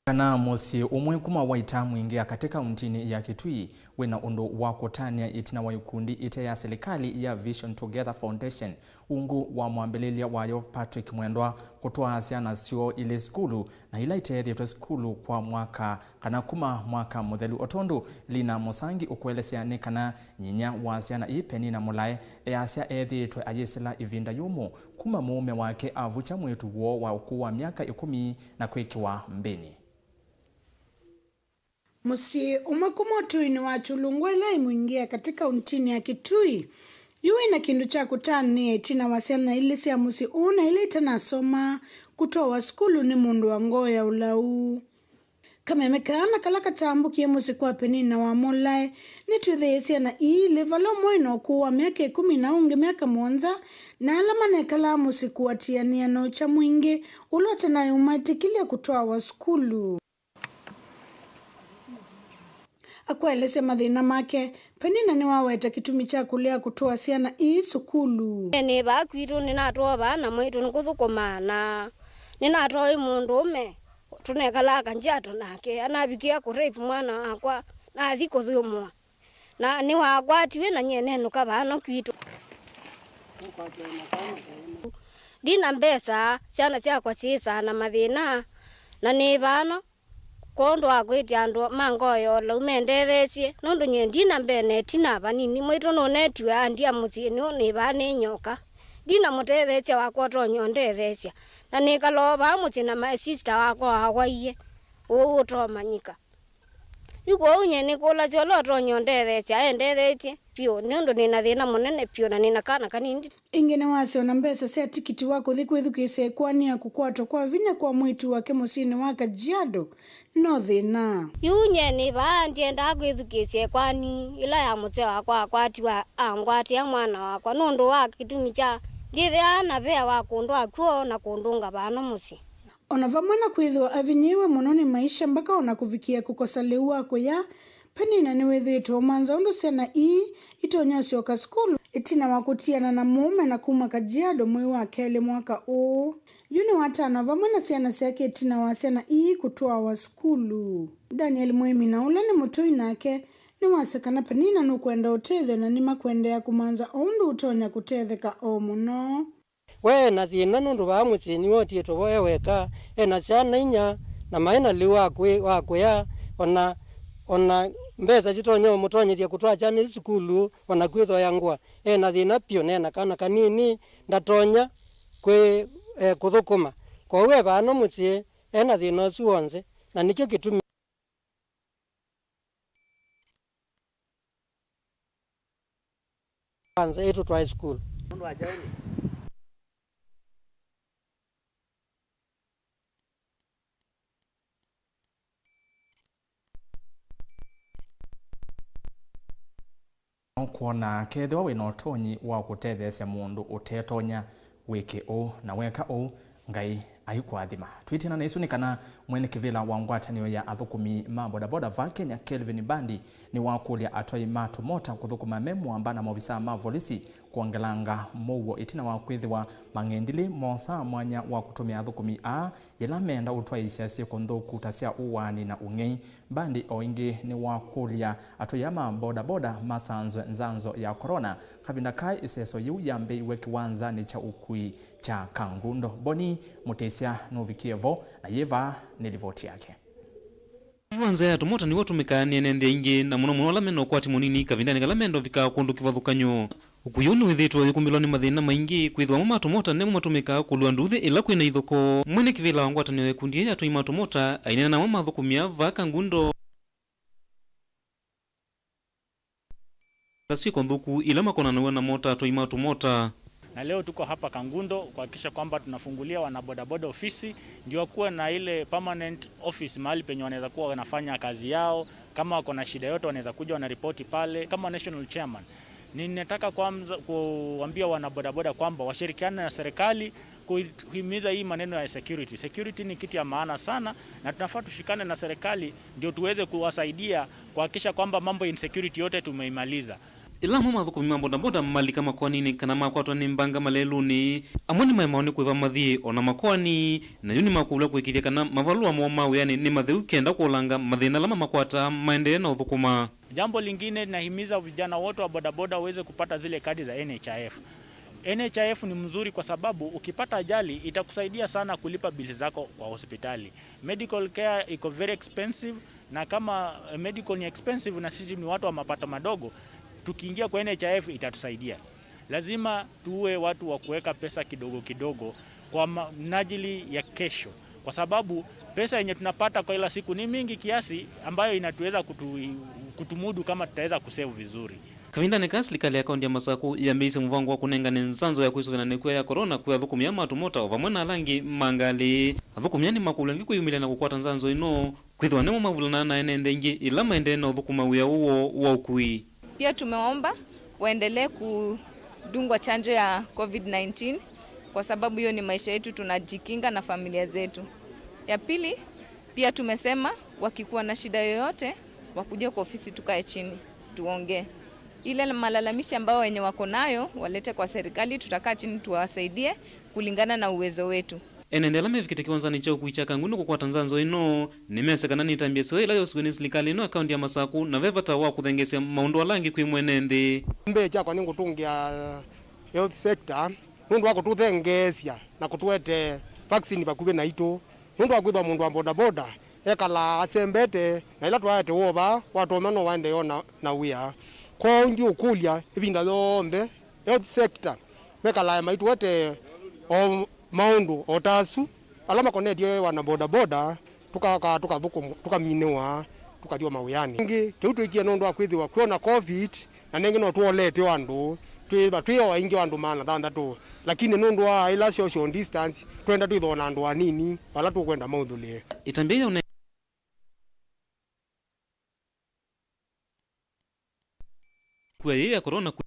Kana mũsyĩ ũmwe kuma Waitamwingi ya katĩ kauntinĩ ya Kitui wĩna ũndũ wa kũtanĩa ĩtina wa ikundi ite ya silikalĩ ya Vision Together Foundation, ungu wa mwambĩlĩlya wayo Patrick Mwendwa kũtwaa syana syoo ilĩ sukulu, na ila iteethĩtwe sukulu kwa mwaka kana kuma mwaka mũthelu. O tondũ Lina Mũsangi ũkũelesya, nĩ kana nyinyia wa syana ii, Penina Mũlae, easya ethĩĩtwe ayĩsĩla ĩvinda yũmũ kuma mũũme wake avukya mwĩĩtu woo wa ũkũũ wa myaka ĩkũmi na kwĩkĩwa mbĩnĩ. Mũsyĩ ũmwe kuma ũtũinĩ wa Chulungwa ĩla ĩ Mwingi ya katĩ kauntinĩ ya Kitui yu wĩna kĩndũ kya kũtanĩa ĩtina wa syana ilĩ sya mũsyĩ ũũ na ila itanasoma kũtwawa sukulu nĩ mũndũ wa ngoo ya ũlau. Kameme kana kala katambũkie mũsyĩ kwa Penina wa Mũlae nĩtwĩthĩie syana ii ilĩ, vala ũmwe wĩna ũkũũ wa myaka ĩkũmi na ũngĩ myaka mũonza, na ala manekalaa mũsyĩ kũatĩanĩa na ũkya mwingĩ ũla ũtanayũmaĩtĩkĩlya kũtwawa sukulu. Akũelesya mathĩna make, Penina nĩwaweta kĩtumi kya kũlea kũtwaa syana ii sukulu. Nĩ vaa kwitũ, nĩnatwawa vaa na mwĩĩtu nĩkũthũkũmaa, na nĩnatwawa ĩ mũndũũme, tũnekalaa Kajiado nake. Anavikie kũ rape mwana wakwa, nathi kũthyũmũa. Na nĩwakwatiwe na nyie nenũka vano kwitũ. Ndina mbesa, syana syakwa syĩsaa na mathĩna, na nĩ vano kwondũ wa kwĩtya andũ ma ngoo ya ũlau mendetheesye, nũndũ nyie ndina mbee na ĩtina vanini. Mwĩĩtu nũnetiwe andia mũsyĩ nĩũ nĩ vaa nĩ nyoka. Ndina mũtetheesya wakwa ũtonya ũndetheesya, na nĩkalaa vaa mũsyĩ na my sister wakwa wawaie ũu ũtomanyĩka. Yu kwoou nyie nĩkũlasya ũla ũtonya ũndetheesya endetheetye vyũ, nũndũ nĩ na thĩna mũnene vyũ na nĩ na kana kanini. Ĩngĩ nĩwasya ona mbesa sya tikiti wa kũthi kwĩthukĩĩsya ĩkoani ya kũkwatwa kwa vinya kwa mwĩĩtu wake mũsyĩnĩ wa Kajiado no thĩna. Yu nyie nĩ vaa ndyendaa kwĩthukĩĩsya ĩkoani ĩla ya mũseo wakwa akwatiwe angwatĩa mwana wakwa nũndũ wa kĩtumi kya ndyĩthĩaa na vea wa kũndwaa kw'o na kũndũnga vano mũsyĩ. O na vamwe na kwĩthĩwa avinyĩĩwe mũno nĩ maisha, mpaka o na kũvikĩa kũkosa lĩu wa kũya, Penina nĩwĩthĩĩtwe ũmanza ũndũ syana ii itonya ũsyoka sukulu ĩtina wa kũtiana na mũũme na kuma Kajiado mwei wa kelĩ mwaka ũũ. Yu nĩwatana vamwe na syana syake ĩtina wa syana ii kũtwawa sukulu. Daniel Mwĩmina, ũla nĩ mũtũi, nake nĩwasya kana Penina nũkwenda ũtethyo na nĩmakũendeea kũmanza o ũndũ ũtonya kũtetheka o mũno. We e na thĩna nũndũ vaa mũsyĩ nĩwe ũtiĩtwe vo e weka, e na syana inya, na maĩ na lĩu wa kwĩ-, wa kũya, o na, o na mbesa sitonya ũmũtonyethya kũtwaa syana isu sukulu, o na kwĩthooa ngũa. E na thĩna vyũ, na e na kana kanini, ndatonya kwĩ-, e, kũthũkũma. Kwoou e vano mũsyĩ, e na thĩna ũsu w'onthe, na nĩkyo kĩtumi kwanza ĩtũtwae sukulu. Kwona kethĩwa wĩ na ũtonyi wa kũtetheesya mũndũ ũtetonya, wĩke ũu, na weka ũu, Ngai aikũathima. Twĩtĩana na isu nĩ kana mwene kĩvĩla wa ngwatanĩo ya athũkũmi ma bodaboda va Kenya, Kelvin Mbandi, nĩwakũlya atwai ma tũmota kũthũkũma me mũamba na maovisaa ma volisi kwongelanga mũuo ĩtina wa kwĩthĩwa mang'endilĩ moosaa mwanya wa kũtũmĩa athũkũmi aa yĩla meenda ũtwaĩĩsya syĩko nthũku ta sya ũaani na ũng'ei. Mbandi o ĩngĩ nĩwakũlya atũi aa ma bodaboda masanzwe nzanzo ya corona kavinda kaa ĩseso yĩu yambĩĩiwe kĩwanzanĩ kya ũkui kya Kangundo. Boni Mũtĩsya nũvikie vo, na yĩ vaa nĩ livoti yake. Ũkui wa nzĩa ya tũmota nĩw'o ũtũmĩkaa nĩ ene nthĩ aingĩ, na mũno mũno ala mena ũkwati mũnini kavindanĩ kala menda ũvika kũndũ kĩvathũkany'o. Ũkui ũũ nĩwĩthĩĩtwe ũyĩkumbĩlwa nĩ mathĩna maingĩ, kwĩthĩwa amwe ma tũmota nĩmo matũmĩkaa kũlua nduthi ĩla kwĩna ithoko. Mwene kĩvĩla wa ngwatanĩo ya ĩkundi yĩĩ ya atũi ma tũmota aineena na amwe ma athũkũmi aa vaa Kangundo. Syĩko nthũku ila makonanaw'a namo ta atwai ma tũmota. Na leo tuko hapa Kangundo kuhakikisha kwamba tunafungulia wanabodaboda ofisi, ndio wakuwe na ile permanent office, mahali penye wanaweza kuwa wanafanya kazi yao. Kama wako na shida yote, wanaweza kuja wanaripoti pale. Kama national chairman, ninataka kwanza kuambia wanabodaboda kwamba washirikiane na serikali kuhimiza hii maneno ya security. Security ni kitu ya maana sana, na tunafaa tushikane na serikali ndio tuweze kuwasaidia kuhakikisha kwamba mambo ya insecurity yote tumeimaliza. Ĩla amwe ma athũkũmi ma bodaboda malika makoaninĩ kana makwatwa nĩ mbanga malelũnĩ, amwe nĩmaemawa nĩ kũĩva mathiĩ o na makoani, na yu nĩmakũlw'a kũĩkĩĩthya kana mavalũa moo ma wĩanĩ nĩ matheu kenda kũolanga mathĩna ala mamakwataa maendee na ũthũkũma. Jambo lingine, nahimiza vijana wote wa bodaboda waweze kupata zile kadi za N H I F. N H I F ni mzuri kwa sababu ukipata ajali itakusaidia sana kulipa bili zako kwa hospitali. Medical care iko very expensive, na kama, eh, medical ni expensive na sisi ni watu wa mapato madogo, tukiingia kwa N H I F itatusaidia. Lazima tuwe watu wa kuweka pesa kidogo kidogo kwa ma-, minajili ya kesho, kwa sababu pesa yenye tunapata kwa kila siku ni mingi kiasi ambayo inatuweza kutu-, kutumudu kama tutaweza kusave vizuri. Kavindanĩ kaa, silikalĩ ya kaunti ya Masakũ yambĩĩisye mũvango wa kũnengane nzanzo ya kwĩsũvĩa na nĩkw'a ya corona kwĩ athũkũmi aa ma tũmota o vamwe na ala angĩ ma ngalĩ. Athũkũmi aa nĩmakũlw'a ĩngĩ kwĩyumĩlya na kũkwata nzanzo ĩno, kwĩthĩwa nĩmo mavulanaa na ene nthĩ aingĩ ĩla maendee na ũthũkũma wĩa ũũ woo wa ũkui. Pia tumeomba waendelee kudungwa chanjo ya covid nineteen, kwa sababu hiyo ni maisha yetu, tunajikinga na familia zetu. Ya pili, pia tumesema wakikuwa na shida yoyote, wakuje kwa ofisi, tukae chini, tuongee. Ile malalamishi ambayo wenye wako nayo, walete kwa serikali, tutakaa chini tuwasaidie kulingana na uwezo wetu. Ene nthĩ ala mevikĩte kĩwanzanĩ kya ũkui kya Kangundo kũkwata nzanzo ĩno nĩmesĩ kana nĩ ĩtambya ĩseo ĩla yosiwe nĩ silikalĩ ĩno ya kaunti ya Masakũ, na ve vata wa kũthengeesya maũndũ ala angĩ kwĩ mwene nthĩ. Mbee kyakwa nĩngũtũngĩa health sector nũndũ wa kũtũthengeesya na kũtũete vaccine vakuvĩ naitũ, nũndũ wa kwĩthwa mũndũ wa bodaboda ekalaa asembete, na ĩla twaete wova watoma no waendee o na, na wĩa. Kwoou ndiũkũlya ĩvinda yonthe health sector mekalaa maitũete o maũndũ o ta asu ala makonetye wana bodaboda, tũkakaa tũkathũkũmwa, tũkaminĩwa, Tũkathi o mawĩanĩ. Ĩngĩ, kĩu twĩkie nũndũ wa kwĩthĩwa kwĩ o na covid, na nengĩ no tũolete o andũ, twĩthwa twĩ o aingĩ o andũ maana thanthatũ, lakini nũndũ wa ĩla social distance, twenda twĩthwa na andũ anini vala tũkwenda maũthũlĩe. Ĩtambya ya ũne- Kua yĩĩ ya corona ku-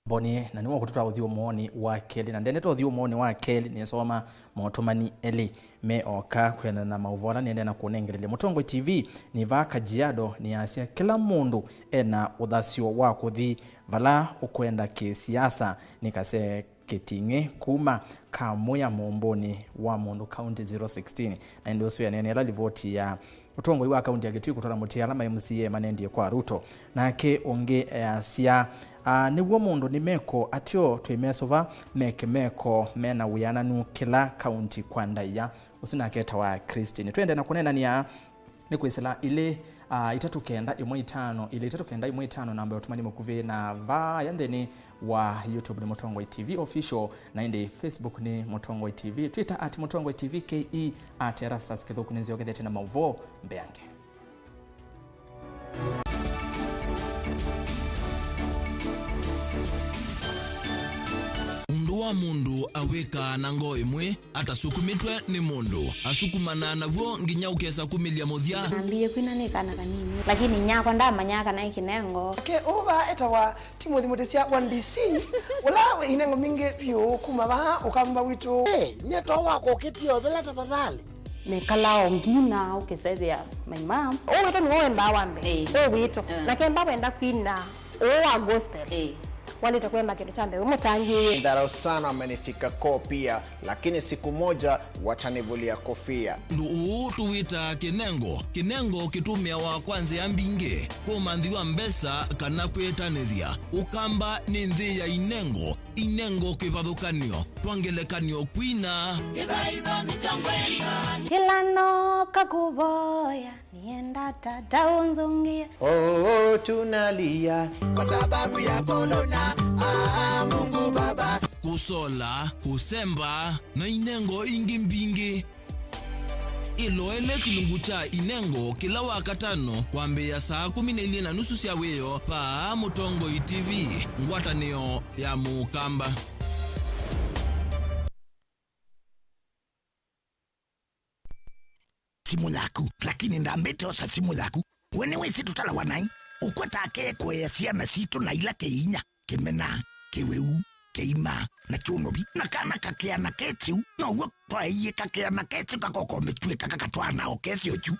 Mboni, na nĩwe ũkũtũtwaa ũthyũmũonĩ wa kelĩ, na ndendete ũthyũmũonĩ wa kelĩ, nĩsoma maũtũmani elĩ me oka kwĩanana na maũvoo ala nĩendee na kũnengelelya. Mũtongoi T V nĩ vaa Kajiado nĩyasya kĩla mũndũ ena ũthasyo wa kũthi vala ũkwenda kĩsiasa, nĩ kase kĩting'ĩ kuma Kamũya mũmbũnĩ wa mũndũ, County zero sixteen. Na ĩndĩ ũsu yaneenea ĩla livoti ya ũtongoi wa kaunti ya Kitui kũtwala mũtĩ ala ma M C A manendie kwa Ruto. Nake ũngĩ easya, "Ah, nĩw'o mũndũ nĩ meko ateo twĩmesũva meke meko mena wĩananu kĩla kaunti kwa ndaĩa." Ũsu nake etawa Christine. Twende na kũneenania nĩ kwĩsĩla ilĩ, ah, itatũ kenda ĩmwe itano, ilĩ itatũ kenda ĩmwe itano, namba ya ũtũmani mũkuvĩ, na vaya nthĩnĩ wa YouTube nĩ Mũtongoi T V Official, na ĩndĩ Facebook nĩ Mũtongoi T V, Twitter at Mũtongoi T V K E, at Erastus Kĩthũku nĩ nzĩa ũkethete na maũvoo mbeange. Ũndũ wa mũndũ awĩkaa na ngoo ĩmwe, atasukumĩtwe nĩ mũndũ, asukumanaa naw'o nginya ũkesa kumĩlya mũthya. Nambie kwina nĩ kana kanini, lakini nyakwa ndamanyaa kana ĩ kĩnengo. Ke ũva etawa Timothy Mũtĩsya wa D C, ũla wĩ inengo mbingĩ vyũ kuma vaa ũkamba witũ. Hey, nye to wakwa ũkĩtie ũthela tafadhali. Nĩkalaa o ngina ũkĩsethĩa my mom. Ũũ witũ nĩwe wendaa wa mbee. Ĩĩ. Ũũ witũ. Mm. Na kemba wenda kwina ũũ wa gospel. Ĩĩ. Walĩte kũemba kĩndũ kya mbee, wĩ mũtangĩĩe. Dharau sana wamenifika koo pia, lakini siku moja watanivulia kofia. Ũndũ ũũ tũwĩtaa kĩnengo. Kĩnengo kĩtũmĩawa kwa nzĩa mbingĩ, kwa ũmanthi wa mbesa kana kwĩtanĩthya. Ũkamba nĩ nthĩ ya inengo, inengo kĩvathũkanyo, kwa ngelekany'o kwina. Kĩla nooka kũvoya, nĩenda tata ũnzũngĩe. Oh, tunalia kwa sababu ya corona. Ah, Mungu Baba. Kũsola, kũsemba, na inengo ingĩ mbingĩ. Ĩloele kĩlungu kya inengo kĩla Wakatano kwambĩĩa saa kũmi na ilĩ na nusu sya wĩoo vaa Mũtongoi T V, ngwatanĩo ya Mũkamba. Simũ yaku, lakini ndambĩte osa simũ yaku. We nĩwĩsĩ tũtalawa naĩ? Ũkwata akee kũea syana sitũ na ila kĩinya, kĩmena, kĩwĩu, kĩima, na kyũnovi. Na kana kakĩana kĩtyu, now'o twaeie kakĩana kĩtyu kakokomĩtw'ĩka kakatwaa na okesyo kyu.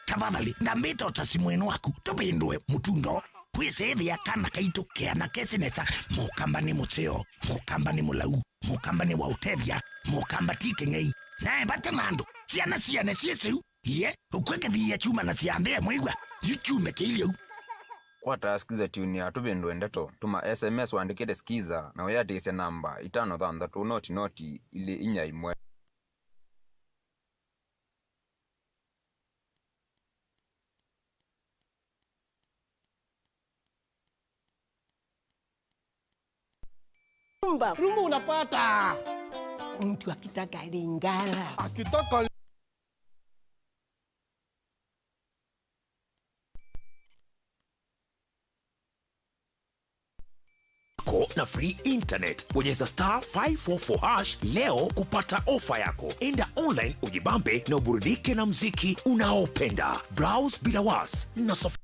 Tafadhali, ndambĩte ota simũ ĩno waku, tũvĩndũe mũtundo. Kwĩsĩĩthĩa kana kaitũ kĩana kĩsĩ nesa, Mũkamba nĩ mũseo, Mũkamba nĩ mũlau, Mũkamba nĩ wa ũtethya, Mũkamba ti kĩng'ei. Nae vata na andũ, syana siane syĩsĩu. Iye, ũkw'e kĩthiia kyuma na syambĩa mwĩw'a, yu kyume kĩilye u. Kwata Skiza Tune ya Tũvĩndũe Ndeto, tũma S M S ũandĩkĩte Skiza na ũyĩatĩĩsya namba itano thanthatũ noti noti ilĩ inya ĩmwe. Nyumba, nyumba unapata. Mtu akitaka Lingala. Akitaka ko na free internet. Bonyeza star five four four hash leo kupata ofa yako. Enda online ujibambe na uburudike na mziki unaopenda. Browse bila was na Saf-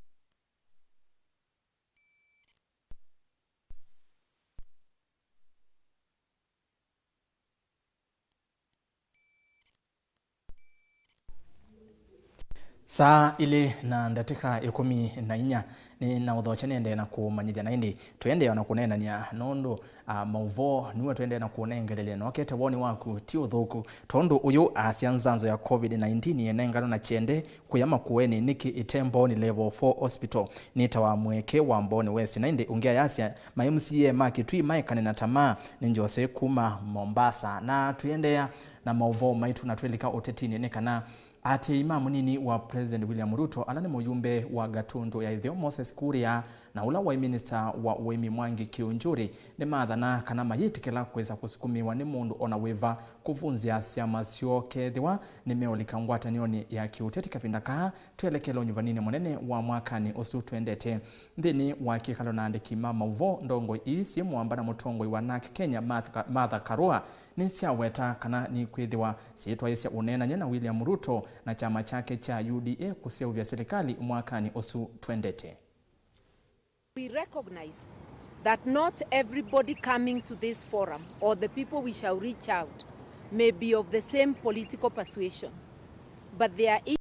Saa ilĩ na ndatĩka ĩkũmi na inya, nĩ na ũthokya nĩendee na kũmanyĩthya, na ĩndĩ tũendee na kũneenany'a nũndũ, ah, maũvoo nĩwe tũendee na kũnengelelya. Nokete woni waku ti ũthũku, tondũ ũyũ asya nzanzo ya covid nineteen ĩnenganwa na kyende kũya Makueni nĩkĩ ĩte Mbooni Level four Hospital? Nĩtawa mweke wa Mbooni West, na ĩndĩ ũngĩ ayasya ma M C A ma Kitui maekane na tamaa nĩ Jose kuma Mombasa. Na tũiendeea na maũvoo maitũ na twĩlika ũtetinĩ nĩ kana Aatĩĩi ma mũnini wa President William Ruto, ala nĩ mũyumbe wa Gatundu ya Ĩtheo Moses Kuria na ũla waĩ minista wa ũĩmi Mwangi Kiunjuri, nĩmathana kana mayĩtĩkĩla kwĩsa kũsukumĩĩwa nĩ mũndũ o na wĩva kũvunzĩa syama syoo kethĩwa nĩmeũlika ngwatanĩonĩ ya kĩũteti kavinda kaa twelekele ũnyuvaninĩ mũnene wa mwakanĩ ũsu twendete. Nthĩnĩ wa kĩkalo na andĩki ma maũvoo, ndongoi ii syĩ mũamba na mũtongoi wa NARC Kenya, Martha Ka-, Martha Karua, nĩsyaweta kana nikwĩthĩwa syĩtwaĩsya ũneenany'a na William Ruto na kyama kyake kya U D A kũseũvya silikalĩ mwakanĩ ũsu twendete. We recognize that not everybody coming to this forum or the people we shall reach out may be of the same political persuasion, but there is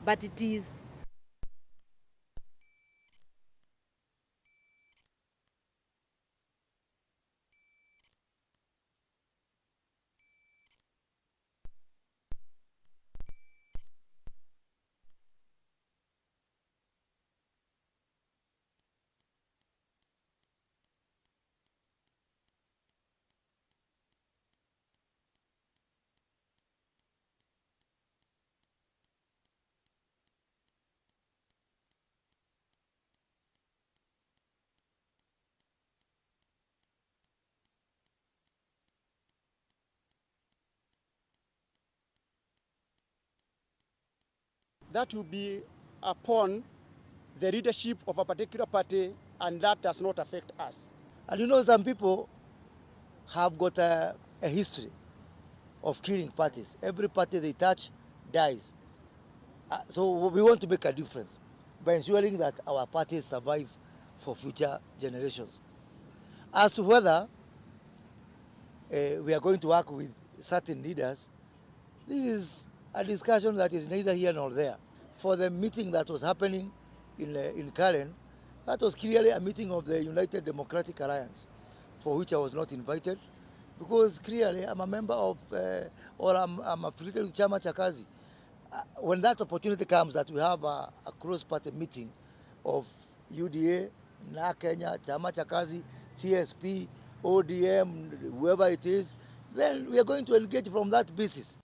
but it is That will be upon the leadership of a particular party, and that does not affect us. And you know, some people have got a, a history of killing parties. Every party they touch dies. Uh, so we want to make a difference by ensuring that our parties survive for future generations. As to whether, uh, we are going to work with certain leaders, this is a discussion that is neither here nor there. For the meeting that was happening in, uh, in Karen, that was clearly a meeting of the United Democratic Alliance, for which I was not invited, because clearly I'm a member of, uh, or I'm, I'm affiliated with Chama cha Kazi. Uh, when that opportunity comes that we have a, a cross-party meeting of U D A, NARC Kenya, Chama cha Kazi, T S P, O D M, whoever it is, then we are going to engage from that basis.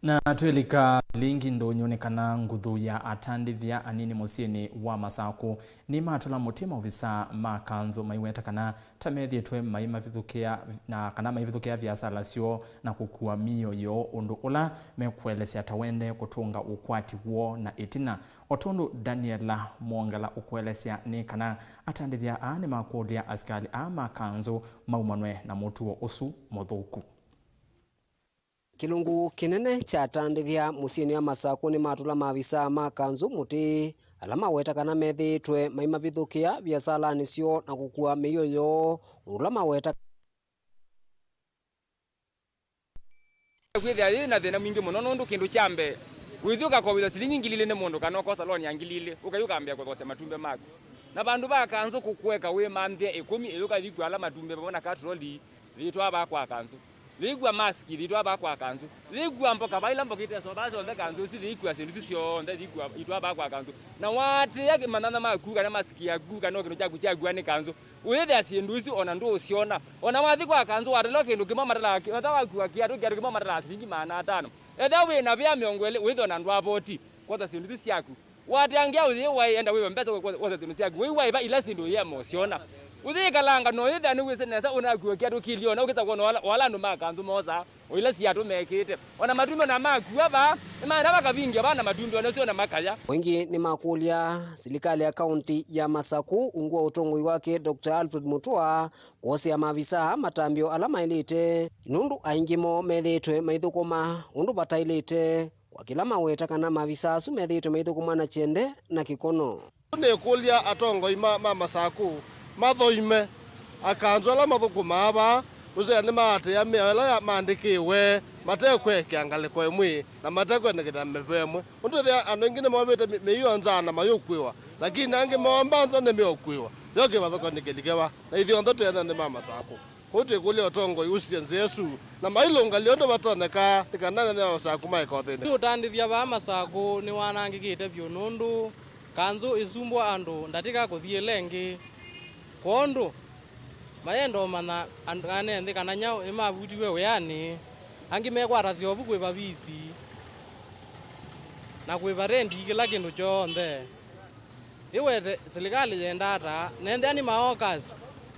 Na twĩlika lĩngĩ ndũnyũ nĩ kana nguthu ya atandĩthya anini mũsyĩnĩ wa Masakũ nĩmatũla mũtĩ maovisaa ma kanzũ maiweta kana ta methĩĩtwe maimavithũkĩa na kana maivithũkĩa viasala syoo na kũkua mĩio yoo, ũndũ ũla mekũelesya ta wende kũtũnga ũkwati woo na ĩtina. O tondũ Daniela Mwongela ũkũelesya nĩ kana atandĩthya aa nĩmakũlya asikalĩ aa ma kanzũ maumanwe na mũtuo ũsu mũthũku. Kĩlungu kĩnene kya atandĩthya mũsyĩnĩ wa Masakũ nĩmatũla mavisaa ma kanzũ mũtĩ, ala maweta kana methĩĩtwe maimavithũkĩa viasalanĩ syoo na kũkua mĩio yoo, ũndũ ũla maweta. Kwĩthĩa yĩ na thĩna mwingĩ mũno, nũndũ kĩndũ kya mbee, wĩthi ũkakovethwa silingi ngili ilĩ nĩ mũndũ kana ũkosa loan ya ngili ilĩ, ũkai ũkambĩa kũthokya matumbĩ maku. Na vandũ va kanzũ kũkũeka wĩmanthĩa ĩkũmi, ĩyũka yĩkw'a ala matumbĩ vamwe na katroli, yĩtwaa vaa kwa kanzũ. Yĩkw'a mask, yĩtwaa vaa kwa kanzũ. Yĩkw'a mboka, vaa ila mboka iteswa vaa syonthe kanzũ isu, yĩkw'a syĩndũ isu syonthe, yĩkw'a, yĩtwaa vaa kwa kanzũ. Na waatĩĩa manyanya maku, kana mask yaku, kana o kĩndũ kyaku kyakw'a nĩ kanzũ, ũyĩthĩa syĩndũ isu ona ndũũsyona. Ona wathi kwa kanzũ, watela kĩndũ kĩmwe matala, ethĩwa wakua kĩatũ, kĩatũ kĩmwe matala silingi maana atano. Ethĩwa wĩ na vea mĩongo ĩlĩ, wĩthĩa ona ndwavoti kwosa syĩndũ isu syaku. Wateangia ũyĩ waĩ enda wĩve mbesa kwosa syĩndũ syaku. Wĩw'a ĩva ila syĩndũ ũyĩema ũsyona. Ũyĩkalanga no wĩthĩa nĩwĩsĩ nesa ũnakua kĩatũ kĩlĩ ona ũkĩsa kwona wala, wala andũ ma kanzũ mosaa. O ila siatũ mekĩte. O na matumbĩ o na makua vaa, nĩmaenda makavingĩa vaa na matumbĩ o na syo na makaya. O ĩngĩ nĩmakũlya silikalĩ ya kaũntĩ ya Masakũ ungu wa ũtongoi wake Doctor Alfred Mutua kwosea mavisaa matambyo ala maĩlĩte, nũndũ aingĩ moo methĩĩtwe maithũkũma ũndũ vataĩlĩte, kwa kĩla maweta kana mavisaa asu methĩĩtwe maithũkũma na kyende na kĩkono. Nĩkũlya atongoi ma, ma Masakũ mathoime akanzũ ala mathũkũmaa vaa, nũsea nĩmaatĩĩa mĩao ĩla ya maandĩkĩwe, mate kũekea ngalĩko ĩmwe, na mate kwendekethya mĩvea ĩmwe. Ũndũ ĩthĩa andũ aingĩ nĩmovĩte mĩ-, mĩio nzaa na mayũkwĩwa, lakini angĩ moomba nza nĩmeũkwĩwa. Yo kĩvathũkany'o nĩ kĩlikewa, na ithyonthe twĩ ene nthĩ ma Masakũ. Kwoou twĩkũlya ũtongoi ũsisye nzĩa ĩsu, na mailũngaly'e ũndũ vatonyeka, nĩ kana ene nthĩ ma Masakũ maeke ũthĩnĩka. Ũtandĩthya vaa Masakũ nĩwanangĩkĩte vyũ nũndũ kanzũ ĩsumbwa andũ ndatĩka kũthiĩla ĩngĩ. Kwondũ mayenda ũmanya andũ ene nthĩ kana nyaũ nĩmavutiw'e wĩanĩ, angĩ mekwata syovu kwĩva visi na kwĩva rendi kĩla kĩndũ kyonthe. Ĩwete silikalĩ yendaa ata, nethĩa nĩ maokas,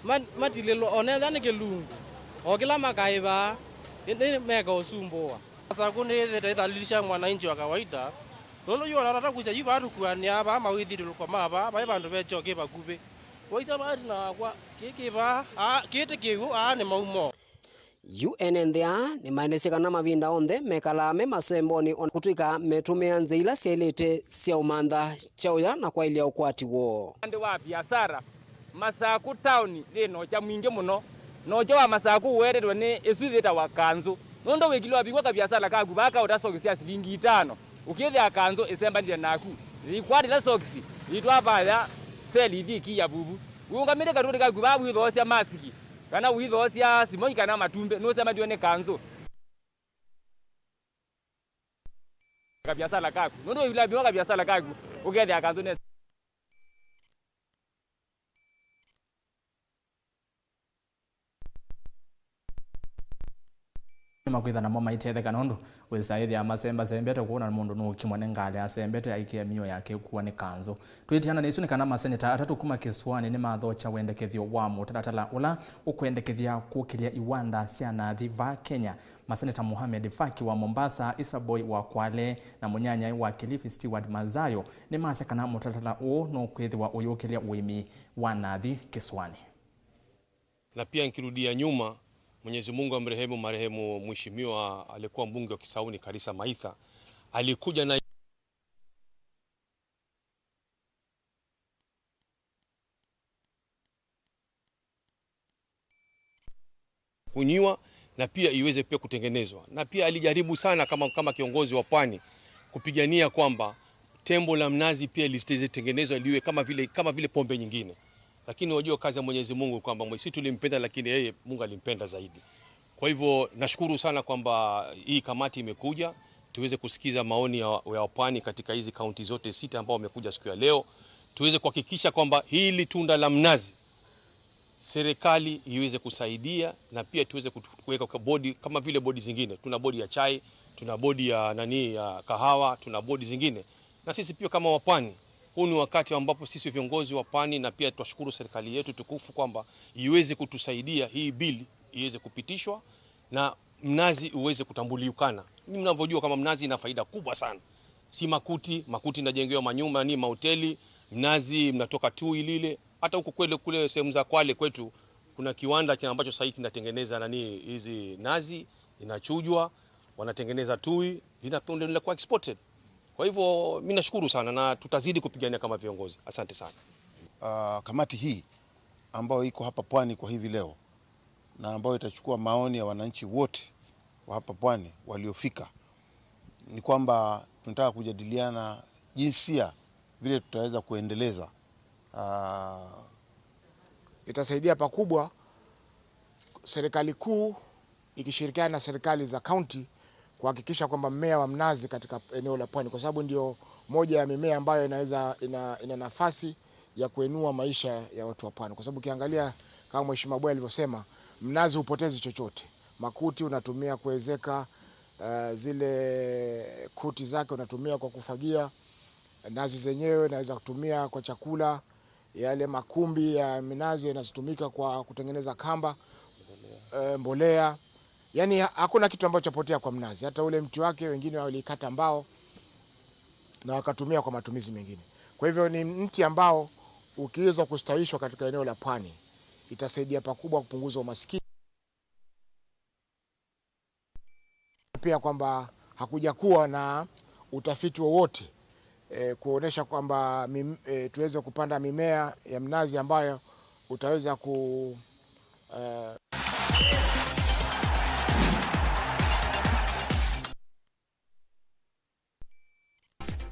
ma- matilĩlwa, o nethĩa nĩ kĩlungu, o kĩla makaĩvaa, ĩndĩ meka ũsumbũa. Masakũ nĩyĩthĩte ĩthalĩlisha mwananchi wa kawaida, nũndũ yu ona tata kwĩsya yu vaa tũkuanĩaa vaa mawĩthyũlũlũko ma vaa, vai vandũ ve kyoo kĩ vakuvĩ. Waisya vaa ĩtina wakwa, kĩĩ kĩ vaa, aa, kĩĩ ti kĩw'ũ, aa nĩ maumo. Yu ene nthĩ aa nĩmaelesye kana mavinda onthe mekalaa me masembonĩ o na kũtw'ĩka metũmĩaa nzĩa ila syaĩlĩte sya ũmantha kyaũya na kwaĩlya ũkwati woo. Andũ wa biasara, Masakũ taoni yĩ na ũkya mwingĩ mũno, na ũkya wa Masakũ ũwetetwe nĩ ĩsu yĩtawa kanzũ. Nũndũ wĩkilwa vingwa kaviasala kaku vaa kaũta soki sya silingi itano, ũkĩthĩa kanzũ ĩsembanĩtye naku, yĩikwatĩla sokisi, yĩitwaa vaya seli ithi ikiya vuvu. Wĩũngamĩte katũkũtĩ kaku vaa wĩthoosya masiki, kana wĩthoosya simoki kana matumbĩ, nũsembanĩtw'e nĩ kanzũ. Kaviasala kaku. Nũndũ wĩvila viwa kaviasala kaku, ũkethĩa kanzũ nesa. Nĩmakwĩtha namo maitetheka nũndũ wĩsaĩthĩa masembasembete kwona mũndũ nũũkimwa nĩ ngalĩ asembete aikĩa mĩo yake ĩkuwa nĩ kanzũ. Twĩtiana na isu nĩ kana maseneta atatũ kuma kĩsũanĩ nĩmathokya wendekethyo wa mũtalatala ũla ũkwendekethya kũkĩlya iwanda sya nathi vaa Kenya. Maseneta Mohamed Faki wa Mombasa, Issa Boy wa Kwale na mũnyanyae wa Kilifi Stewart Mazayo nĩmasya kana mũtalatala ũũ nũkwĩthĩwa ũyũkĩlya ũĩmi wa nathi kĩsũanĩ. Na pia nikirudia nyuma, Mwenyezi Mungu amrehemu marehemu mheshimiwa aliyekuwa mbunge wa Kisauni Karisa Maitha, alikuja na kunywa na pia iweze pia kutengenezwa. Na pia alijaribu sana kama, kama kiongozi wa pwani kupigania kwamba tembo la mnazi pia lisitengenezwa liwe kama vile, kama vile pombe nyingine. Lakini wajua kazi ya Mwenyezi Mungu kwamba mwe-, si tulimpenda, lakini yeye Mungu alimpenda zaidi. Kwa hivyo nashukuru sana kwamba hii kamati imekuja, tuweze kusikiza maoni ya, ya wapwani katika hizi kaunti zote sita ambao wamekuja siku ya leo, tuweze kuhakikisha kwamba hili tunda la mnazi serikali iweze kusaidia na pia tuweze kutu-, kuweka kwa bodi kama vile bodi zingine. Tuna bodi ya chai, tuna bodi ya nani, ya kahawa, tuna bodi zingine. Na sisi pia kama wapwani, huu ni wakati ambapo sisi viongozi wa pwani na pia twashukuru serikali yetu tukufu kwamba iweze kutusaidia hii bili iweze kupitishwa na mnazi uweze kutambulikana. Ni mnavyojua kama mnazi ina faida kubwa sana. Si makuti, makuti inajengewa manyumba, ni mahoteli, mnazi mnatoka tui lile. Hata huku kwele, kule sehemu za Kwale kwetu, kuna kiwanda kina ambacho sahii kinatengeneza nani hizi nazi, inachujwa, wanatengeneza tui, lina-, linakuwa exported. Kwa hivyo, mimi nashukuru sana na tutazidi kupigania kama viongozi. Asante sana. Ah, kamati hii ambayo iko hapa pwani kwa hivi leo na ambayo itachukua maoni ya wananchi wote wa hapa pwani waliofika, ni kwamba tunataka kujadiliana jinsia vile tutaweza kuendeleza, ah, Itasaidia pakubwa serikali kuu ikishirikiana na serikali za kaunti kuhakikisha kwamba mmea wa mnazi katika eneo la pwani, kwa sababu ndio moja ya mimea ambayo inaweza, ina, ina nafasi ya kuinua maisha ya watu wa pwani, kwa sababu ukiangalia kama Mheshimiwa Boy alivyosema, mnazi hupotezi chochote. Makuti unatumia kuezeka, eh, zile kuti zake unatumia kwa kufagia, nazi zenyewe unaweza kutumia kwa chakula, yale makumbi ya minazi yanazotumika kwa kutengeneza kamba, eh, mbolea. Yaani ha-, hakuna kitu ambacho chapotea kwa mnazi. Hata ule mti wake wengine walikata mbao na wakatumia kwa matumizi mengine. Kwa hivyo ni mti ambao ukiweza kustawishwa katika eneo la pwani, itasaidia pakubwa kupunguza umaskini. Pia kwamba hakujakuwa na utafiti wowote, eh, kuonesha kwamba mim-, eh, tuweze kupanda mimea ya mnazi ambayo utaweza ku-, eh,